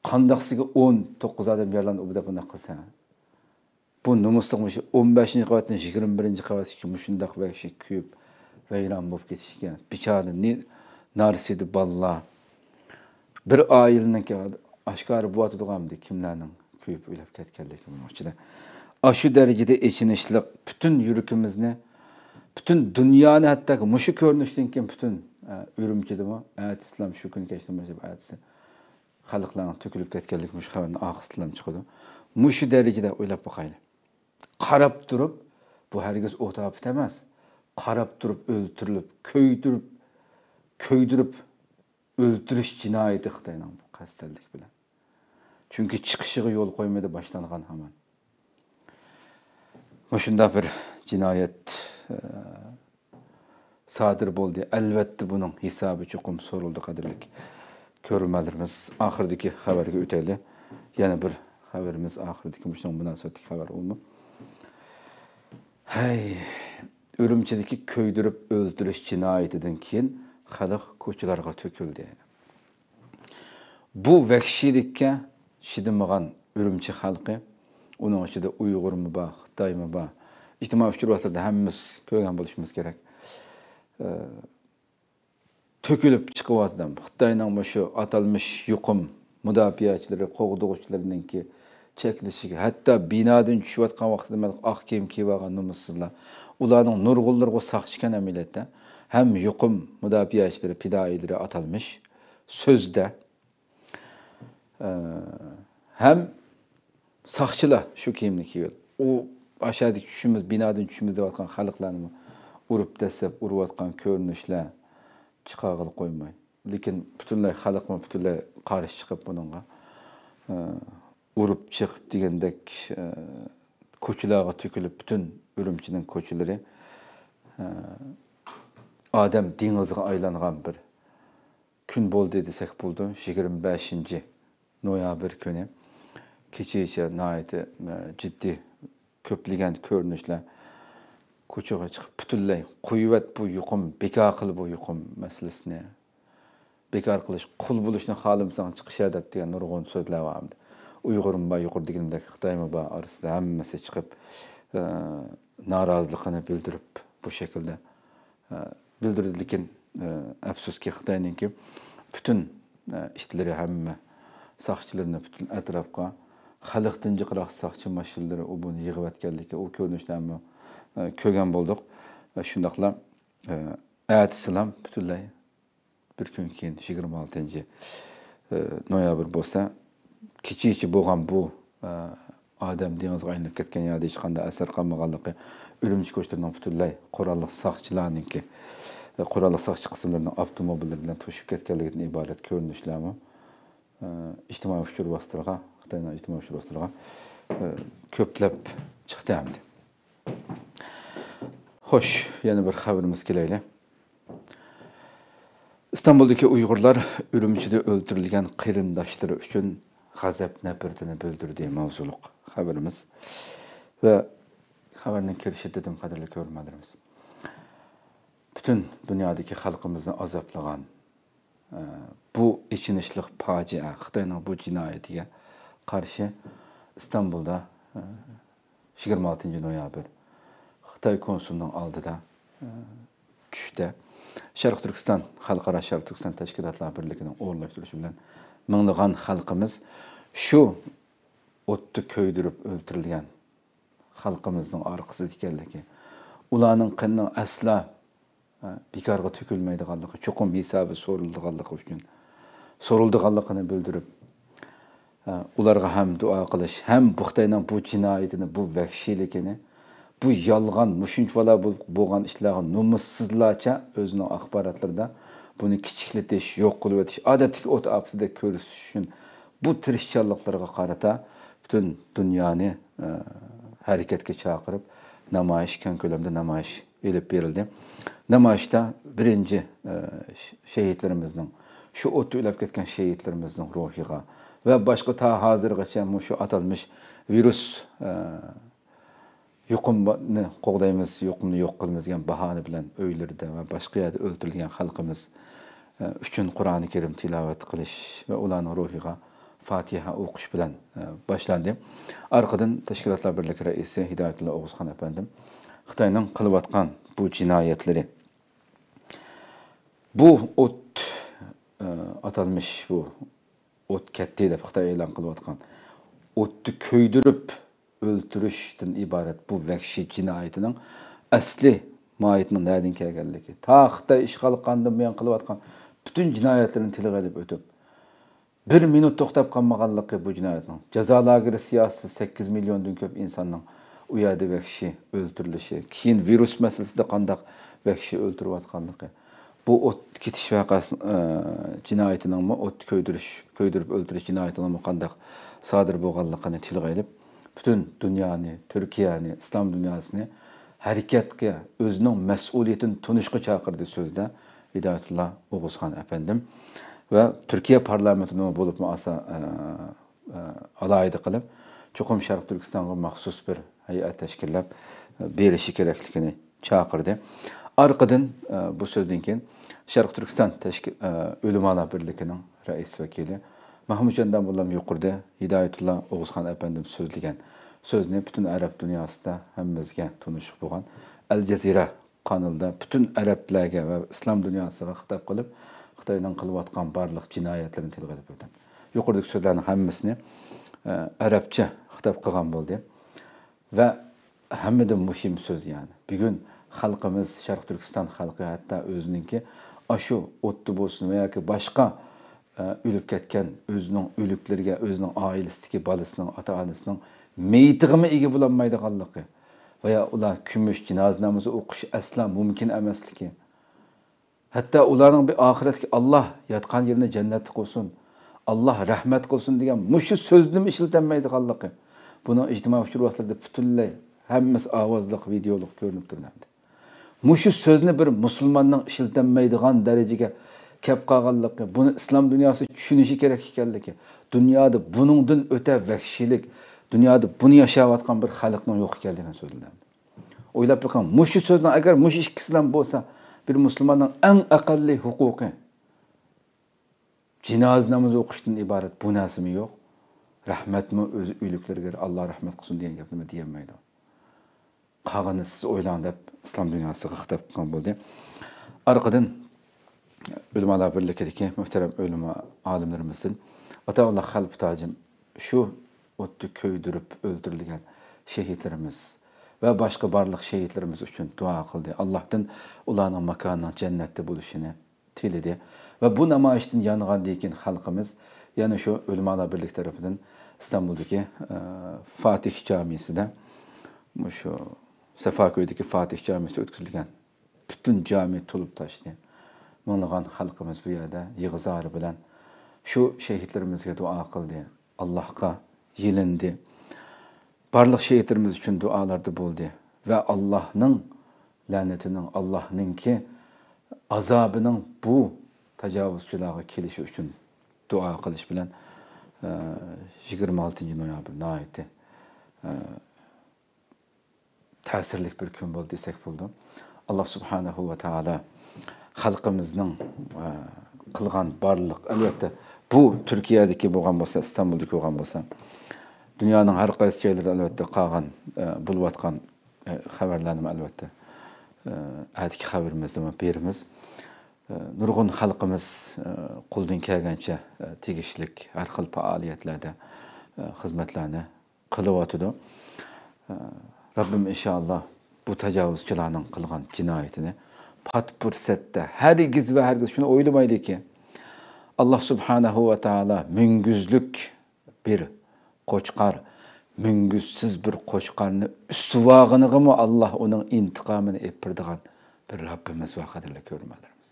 قانداقسىگە ئون توققۇز ئادەم يارىلاندى، ئۇ دەپ بۇنداق قىلسا. بۇ نومۇسلۇق مۇشۇ ئون بەشىنچى قەۋەتتىن يىگىرمە بىرىنچى قەۋەتكىچە مۇشۇنداق ۋەھشىي كۆيۈپ، ۋەيران بولۇپ كېتىشكە. بىچارە نى-، نارسىدە بالىلار. بىر ئائىلىنىڭكى ئاشكارا بولۇۋاتىدىغان ئەمدى كىملەرنىڭ كۆيۈپ ئۆلۈپ كەتكەنلىكى بۇنىڭ ئىچىدە. ئاشۇ دەرىجىدە ئېچىنىشلىق، پۈتۈن يۈرىكىمىزنى، پۈتۈن دۇنيانى، ھەتتاكى مۇشۇ كۆرۈنۈشتىن كېيىن پۈتۈن، ئە، ئۈرۈمچىدىمۇ، ئەتىسىلام شۇ كۈنى كەچتىن باشلاپ ئەتىسى خەلقلەرنىڭ تۆكۈلۈپ كەتكەنلىكى مۇشۇ خەۋەرنىڭ ئارقىسىدىنلا چىقىدۇ. مۇشۇ دەرىجىدە ئويلاپ باقايلى. قاراپ تۇرۇپ، بۇ ھەرگىز ئوت ئاپىتى ئەمەس. قاراپ تۇرۇپ ئۆلتۈرۈلۈپ، كۆيدۈرۈپ، كۆيدۈرۈپ ئۆلتۈرۈش جىنايىتى خىتاينىڭ بۇ قەستەنلىك بىلەن. چۈنكى چىقىشىغا يول قويمىدى باشلانغان ھامان. مۇشۇنداق بىر جىنايەت، ئە، سادىر بولدى. ئەلۋەتتە، بۇنىڭ ھېسابى چوقۇم سورىلىدۇ، قەدىرلىك كۆرۈرمەنلىرىمىز. ئاخىرىدىكى خەۋەرگە ئۆتەيلى. يەنە بىر خەۋىرىمىز ئاخىرىدىكى مۇشۇنىڭ مۇناسىۋەتلىك خەۋەر ئۇمۇ. ھەي، ئۈرۈمچىدىكى كۆيدۈرۈپ ئۆلتۈرۈش جىنايىتىدىن كېيىن خەلق كوچىلارغا تۆكۈلدى. بۇ ۋەھشىيلىككە چىدىمىغان ئۈرۈمچى خەلقى ئۇنىڭ ئىچىدە ئۇيغۇرمۇ بار، خىتايمۇ بار. ئىجتىمائىي ئۇچۇر ۋاسىتىلىرىدە ھەممىمىز كۆرگەن بولۇشىمىز كېرەك. ئە، تۆكۈلۈپ چىقىۋاتىدۇ. خىتاينىڭ مۇشۇ ئاتالمىش يۇقۇم مۇداپىئەچىلىرى، قوغدىغۇچىلىرىنىڭكى چەكلىشىگە، ھەتتا بىنادىن چۈشۈۋاتقان ۋاقتىدا مەن ئاق كىيىم كىيىۋالغان نومۇسسىزلار، ئۇلارنىڭ نۇرغۇنلىرىغۇ ساقچىكەن ئەمەلىيەتتە. ھەم يۇقۇم مۇداپىئەچىلىرى، پىدائىيلىرى ئاتالمىش سۆزدە، ئە، ھەم ساقچىلار شۇ كىيىمنى كىيىۋېلىپ، ئۇ ئاشادىكى چۈشىمىز، بىنادىن چۈشىمىز دەۋاتقان خەلقلەرنىمۇ ئۇرۇپ دەسسەپ ئۇرۇۋاتقان كۆرۈنۈشلەر چىقارغىلى قويماي. لېكىن پۈتۈنلەي خەلقمۇ پۈتۈنلەي قارشى چىقىپ بۇنىڭغا، ئە، ئۇرۇپ چېقىپ دېگەندەك، ئە، كوچىلارغا تۆكۈلۈپ، پۈتۈن ئۈرۈمچىنىڭ كوچىلىرى، ئە، ئادەم دېڭىزىغا ئايلانغان بىر كۈن بولدى دېسەك بولىدۇ. يىگىرمە بەشىنچى نويابىر كۈنى كېچىچە ناھايىتى، ئە، جىددىي كۆپلىگەن كۆرۈنۈشلەر كوچىغا چىقىپ، پۈتۈنلەي قويۇۋەت بۇ يۇقۇم، بىكار قىل بۇ يۇقۇم مەسىلىسىنى، بىكار قىلىش، قۇل بولۇشنى خالىمىساڭ چىقىش دەپ دېگەن نۇرغۇن سۆزلەر بار ئەمدى. ئۇيغۇرمۇ بار، يۇقىرىدا دېگىنىمدەك خىتايمۇ بار، ئارىسىدا ھەممىسى چىقىپ، ئە، نارازىلىقىنى بىلدۈرۈپ، بۇ شەكىلدە، ئە، بىلدۈردى. لېكىن، ئە، ئەپسۇسكى، خىتاينىڭكى پۈتۈن، ئە، ئىتلىرى، ھەممە ساقچىلىرىنى پۈتۈن ئەتراپقا خەلقتىن جىقراق ساقچى ماشىنىلىرى ئۇ بۇنى يىغىۋەتكەنلىكى، ئۇ كۆرۈنۈشلەرنى ھەممە، ئە، كۆرگەن بولدۇق. ئە، شۇنداقلا، ئە، ئەتىسىلام پۈتۈنلەي بىر كۈن كېيىن، يىگىرمە ئالتىنچى، ئى، نويابىر بولسا، كېچىچە بولغان بۇ، ئى، ئادەم دېڭىزغا ئايلىنىپ كەتكەن يەردە ھېچقانداق ئەسەر قالمىغانلىقى، ئۈرۈمچى كوچىلىرىنىڭ پۈتۈنلەي قوراللىق ساقچىلارنىڭكى، ئى، قوراللىق ساقچى قىسىملىرىنىڭ ئاپتوموبىللىرى بىلەن توشۇپ كەتكەنلىكىدىن ئىبارەت كۆرۈنۈشلەرمۇ، ئى، ئىجتىمائىي ئۇچۇر ۋاسىتىلىرىغا، خىتاينىڭ ئىجتىمائىي ئۇچۇر ۋاسىتىلىرىغا، ئى، كۆپلەپ چىقتى ئەمدى. خوش، يەنە بىر خەۋىرىمىز كېلەيلى. ئىستانبۇلدىكى ئۇيغۇرلار ئۈرۈمچىدە ئۆلتۈرۈلگەن قېرىنداشلىرى ئۈچۈن غەزەپ نەپرىتىنى بىلدۈردى ماۋزۇلۇق خەۋىرىمىز. ۋە خەۋەرنىڭ كېلىشى دېدىم، قەدىرلىك كۆرۈرمەنلىرىمىز. پۈتۈن دۇنيادىكى خەلقىمىزنى ئازابلىغان، ئە، بۇ ئېچىنىشلىق پاجىئە، خىتاينىڭ بۇ جىنايىتىگە قارشى ئىستانبۇلدا، ئە، يىگىرمە ئالتىنچى نويابىر خىتاي كونسۇلىنىڭ ئالدىدا، ئە، چۈشتە شەرقىي تۈركىستان، خەلقئارا شەرقىي تۈركىستان تەشكىلاتلار بىرلىكىنىڭ ئورۇنلاشتۇرۇشى بىلەن مىڭلىغان خەلقىمىز شۇ ئوتتا كۆيدۈرۈپ ئۆلتۈرۈلگەن خەلقىمىزنىڭ ئارقىسىدا ئىكەنلىكى، ئۇلارنىڭ قېنىنىڭ ئەسلا، ئە، بىكارغا تۆكۈلمەيدىغانلىقى، چوقۇم ھېسابى سورىلىدىغانلىقى ئۈچۈن سورىلىدىغانلىقىنى بىلدۈرۈپ، ئە، ئۇلارغا ھەم دۇئا قىلىش، ھەم بۇ خىتاينىڭ بۇ جىنايىتىنى، بۇ ۋەھشىيلىكىنى، بۇ يالغان، مۇشۇنچىۋالا بۇ، بولغان ئىشلارغا نومۇسسىزلارچە ئۆزىنىڭ ئاخباراتلىرىدا بۇنى كىچىكلىتىش، يوق قىلىۋېتىش، ئادەتتىكى ئوت ئاپىتىدەك كۆرسىتىش ئۈچۈن بۇ تىرىشچانلىقلىرىغا قارىتا پۈتۈن دۇنيانى، ئە، ھەرىكەتكە چاقىرىپ، نامايىش، كەڭ كۆلەمدە نامايىش ئېلىپ بېرىلدى. نامايىشتا بىرىنچى، ئە، ش-، شېھىتلىرىمىزنىڭ، شۇ ئوتتا ئۆلۈپ كەتكەن شېھىتلىرىمىزنىڭ روھىغا ۋە باشقا تا ھازىرغىچە مۇشۇ ئاتالمىش ۋىرۇس، ئە، يۇقۇمنى قوغدايمىز، يۇقۇمنى يوق قىلىمىز دېگەن باھانە بىلەن ئۆيلىرىدە ۋە باشقا يەردە ئۆلتۈرۈلگەن خەلقىمىز، ئە، ئۈچۈن قۇرئانى كەرىم تىلاۋەت قىلىش ۋە ئۇلارنىڭ روھىغا فاتىھە ئوقۇش بىلەن، ئە، باشلاندى. ئارقىدىن تەشكىلاتلار بىرلىكى رەئىسى ھىدايەتۇللا ئوغۇزخان ئەپەندىم خىتاينىڭ قىلىۋاتقان بۇ جىنايەتلىرى، بۇ ئوت، ئە، ئاتالمىش بۇ ئوت كەتتى دەپ خىتاي ئېلان قىلىۋاتقان ئوتتا كۆيدۈرۈپ ئۆلتۈرۈشتىن ئىبارەت بۇ ۋەھشىي جىنايىتىنىڭ ئەسلى ماھىيىتىنىڭ نەدىن كەلگەنلىكى، تا خىتاي ئىشغال قىلغاندىن بۇيان قىلىۋاتقان پۈتۈن جىنايەتلىرىنى تىلغا ئېلىپ ئۆتۈپ، بىر مىنۇت توختاپ قالمىغانلىقى بۇ جىنايەتنىڭ. جازا لاگېرى سىياسىتى، سەككىز مىليوندىن كۆپ ئىنساننىڭ ئۇ يەردە ۋەھشىي ئۆلتۈرۈلۈشى، كېيىن ۋىرۇس مەسىلىسىدە قانداق ۋەھشىي ئۆلتۈرۈۋاتقانلىقى، بۇ ئوت كېتىش ۋەقەسى، ئە، جىنايىتىنىڭمۇ، ئوت كۆيدۈرۈش، كۆيدۈرۈپ ئۆلتۈرۈش جىنايىتىنىڭمۇ قانداق سادىر بولغانلىقىنى تىلغا ئېلىپ، پۈتۈن دۇنيانى، تۈركىيەنى، ئىسلام دۇنياسىنى ھەرىكەتكە، ئۆزىنىڭ مەسئۇلىيىتىنى تونۇشقا چاقىردى سۆزىدە ھىدايەتۇللا ئوغۇزخان ئەپەندىم ۋە تۈركىيە پارلامېنتىنىڭ بولۇپمۇ ئاسا، ئە، ئە، ئالاھىدە قىلىپ، چوقۇم شەرقىي تۈركىستانغا مەخسۇس بىر ھەيئەت تەشكىللەپ، ئە، بېرىشى كېرەكلىكىنى چاقىردى. ئارقىدىن، ئە، بۇ سۆزدىن كېيىن شەرقىي تۈركىستان تەشكىل-، ئە، ئۆلىمالار بىرلىكىنىڭ رەئىس ۋەكىلى مەھمۇتجان داموللام يۇقىرىدا ھىدايەتۇللا ئوغۇزخان ئەپەندىم سۆزلىگەن سۆزنى پۈتۈن ئەرەب دۇنياسىدا ھەممىمىزگە تونۇشلۇق بولغان ئەل جەزىرە قانىلىدا پۈتۈن ئەرەبلەرگە ۋە ئىسلام دۇنياسىغا خىتاب قىلىپ، خىتاينىڭ قىلىۋاتقان بارلىق جىنايەتلىرىنى تىلغا ئېلىپ ئۆتەم. يۇقىرىدىكى سۆزلەرنىڭ ھەممىسىنى، ئە، ئەرەبچە خىتاب قىلغان بولدى. ۋە ھەممىدىن مۇھىم سۆز، يەنى بۈگۈن خەلقىمىز شەرقىي تۈركىستان خەلقى ھەتتا ئۆزىنىڭكى ئاشۇ ئوتتا بولسۇن ۋە ياكى باشقا، ئە، ئۆلۈپ كەتكەن ئۆزىنىڭ ئۆلۈكلىرىگە، ئۆزىنىڭ ئائىلىسىدىكى بالىسىنىڭ، ئاتا-ئانىسىنىڭ مېيىتىغىمۇ ئىگە بولالمايدىغانلىقى ۋە يا ئۇلار كۈمۈش جىنازا نامىزى ئوقۇش ئەسلا مۇمكىن ئەمەسلىكى، ھەتتا ئۇلارنىڭ بىر ئاخىرەتتىكى، «ئاللا ياتقان يېرىنى جەننەتتە قىلسۇن، ئاللا رەھمەت قىلسۇن» دېگەن مۇشۇ سۆزنىمۇ ئىشلىتەلمەيدىغانلىقى، بۇنىڭ ئىجتىمائىي ئۇچۇر ۋاسىتىلىرىدە پۈتۈنلەي ھەممىسى ئاۋازلىق ۋىدېئولۇق كۆرۈنۈپ تۇرۇلدى. مۇشۇ سۆزنى بىر مۇسۇلماننىڭ ئىشلىتەلمەيدىغان دەرىجىگە كەپ قالغانلىقى، بۇنى ئىسلام دۇنياسى چۈشىنىشى كېرەك ئىكەنلىكى، دۇنيادا بۇنىڭدىن ئۆتە ۋەھشىيلىك، دۇنيادا بۇنى ياشاۋاتقان بىر خەلقنىڭ يوق ئىكەنلىكىنى سۆزلىدى. ئويلاپ بېقىڭ، مۇشۇ سۆزنىڭ ئەگەر مۇشۇ ئىككىسىلا بولسا، بىر مۇسۇلماننىڭ ئەڭ ئەقەللىي ھوقۇقى، جىنازا نامىزى ئوقۇشتىن ئىبارەت بۇ نەرسىمۇ يوق. رەھمەتمۇ ئۆز ئۆلۈكلىرىگە، «ئاللا رەھمەت قىلسۇن» دېگەن گەپنىمۇ دېيەلمەيدۇ. قالغىنىنى سىز ئويلاڭ دەپ ئىسلام دۇنياسىغا خىتاب قىلغان بولدى. ئارقىدىن ئۆلىمالار بىرلىكىدىكى مۆھتەرەم ئۆلىما ئالىملىرىمىزدىن ئاتائۇللا خەلپە تاجىم شۇ ئوتتا كۆيدۈرۈپ ئۆلتۈرۈلگەن شېھىتلىرىمىز ۋە باشقا بارلىق شېھىتلىرىمىز ئۈچۈن دۇئا قىلدى. ئاللاھتىن ئۇلارنىڭ ماكانىنىڭ جەننەتتە بولۇشىنى تىلىدى. ۋە بۇ نامايىشتىن يانغاندىن كېيىن خەلقىمىز يەنە شۇ ئۆلىمالار بىرلىكى تەرىپىدىن ئىستانبۇلدىكى، ئە، فاتىھ جامىسىدە، مۇشۇ سەفاكۆيدىكى فاتىھ جامىسىدە ئۆتكۈزۈلگەن پۈتۈن جامى تولۇپ تاشتى. مىڭلىغان خەلقىمىز بۇ يەردە يىغا-زارى بىلەن شۇ شېھىتلىرىمىزگە دۇئا قىلدى، ئاللاھقا يېلىندى. بارلىق شېھىتلىرىمىز ئۈچۈن دۇئالاردا بولدى ۋە ئاللاھنىڭ لەنىتىنىڭ، ئاللاھنىڭكى ئازابىنىڭ بۇ تاجاۋۇزچىلارغا كېلىشى ئۈچۈن دۇئا قىلىش بىلەن، ئە، يىگىرمە ئالتىنچى نويابىر ناھايىتى، ئە، تەسىرلىك بىر كۈن بولدى دېسەك بولىدۇ. ئاللا سۇبھانەھۇ ۋە تائالا خەلقىمىزنىڭ، ئە، قىلغان بارلىق، ئەلۋەتتە، بۇ تۈركىيەدىكى بولغان بولسا، ئىستانبۇلدىكى بولغان بولسا، دۇنيانىڭ ھەر قايسى جايلىرىدا، ئەلۋەتتە، قالغان، ئە، بولۇۋاتقان، ئە، خەۋەرلەرنىمۇ، ئەلۋەتتە، ئە، ئەتىكى خەۋىرىمىزدىمۇ بېرىمىز. ئە، نۇرغۇن خەلقىمىز، ئە، قولىدىن كەلگەنچە، ئە، تېگىشلىك ھەر خىل پائالىيەتلەردە، ئە، خىزمەتلەرنى قىلىۋاتىدۇ. ئە، رەببىم ئىنشائاللا بۇ تاجاۋۇزچىلارنىڭ قىلغان جىنايىتىنى پات پۇرسەتتە ھەرگىز ۋە ھەرگىز شۇنى ئويلىمايدۇكى، ئاللا سۇبھانەھۇ ۋە تائالا مۈڭگۈزلۈك بىر قوچقار، مۈڭگۈزسىز بىر قوچقارنى ئۈسۈۋالغىنىغىمۇ ئاللا ئۇنىڭ ئىنتىقامىنى ئېلىپ بېرىدىغان بىر رەببىمىز بار، قەدىرلىك كۆرۈرمەنلىرىمىز.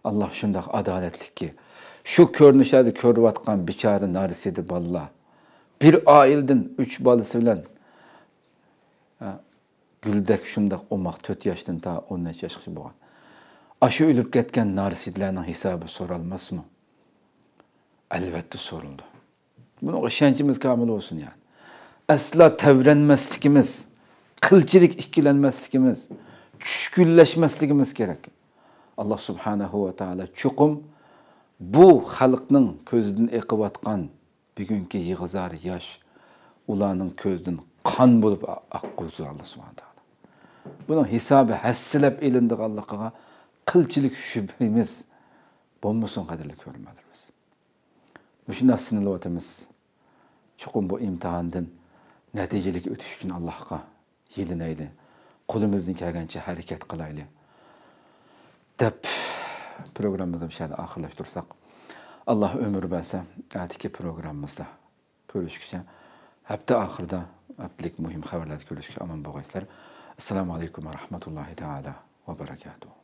ئاللا شۇنداق ئادالەتلىككى، شۇ كۆرۈنۈشلەردە كۆرۈۋاتقان بىچارە نارسىدە بالىلار، بىر ئائىلىدىن ئۈچ بالىسى بىلەن، ھە، گۈلدەك شۇنداق ئوماق، تۆت ياشتىن تا ئون نەچچە ياشقىچە بولغان، ئاشۇ ئۆلۈپ كەتكەن نارسىدىلەرنىڭ ھېسابى سورالماسمۇ؟ ئەلۋەتتە سورىلىدۇ. بۇنىڭغا ئىشەنچىمىز كامىل بولسۇن، يەنى. ئەسلا تەۋرەنمەسلىكىمىز، قىلچىلىك ئىككىلەنمەسلىكىمىز، چۈشكۈنلەشمەسلىكىمىز كېرەك. ئاللا سۇبھانەھۇ ۋە تائالا چوقۇم بۇ خەلقنىڭ كۆزىدىن ئېقىۋاتقان بۈگۈنكى يىغا-زار ياش، ئۇلارنىڭ كۆزىدىن قان بولۇپ ئا-، ئاققۇزىدۇ ئاللا سۇبھانەھۇ ۋە تائالا. بۇنىڭ ھېسابى ھەسسىلەپ ئېلىنىدىغانلىقىغا قىلچىلىك شۈبھىمىز بولمىسۇن، قەدىرلىك كۆرۈرمەنلىرىمىز. مۇشۇنداق سىنىلىۋاتىمىز. چوقۇم بۇ ئىمتىھاندىن نەتىجىلىك ئۆتۈش ئۈچۈن ئاللاھقا يېلىنايلى. قولىمىزدىن كەلگەنچە ھەرىكەت قىلايلى، دەپ پروگراممىمىزنى مۇشۇ يەردە ئاخىرلاشتۇرساق، ئاللا ئۆمۈر بەرسە، ئەتىكى پروگراممىمىزدا كۆرۈشكىچە، ھەپتە ئاخىرىدا ھەپتىلىك مۇھىم خەۋەرلەردە كۆرۈشكىچە ئامان بولغايسىلەر. ئەسسالامۇ ئەلەيكۇم ۋە رەھمەتۇللاھى تائالا ۋە بەرەكاتۇھۇ.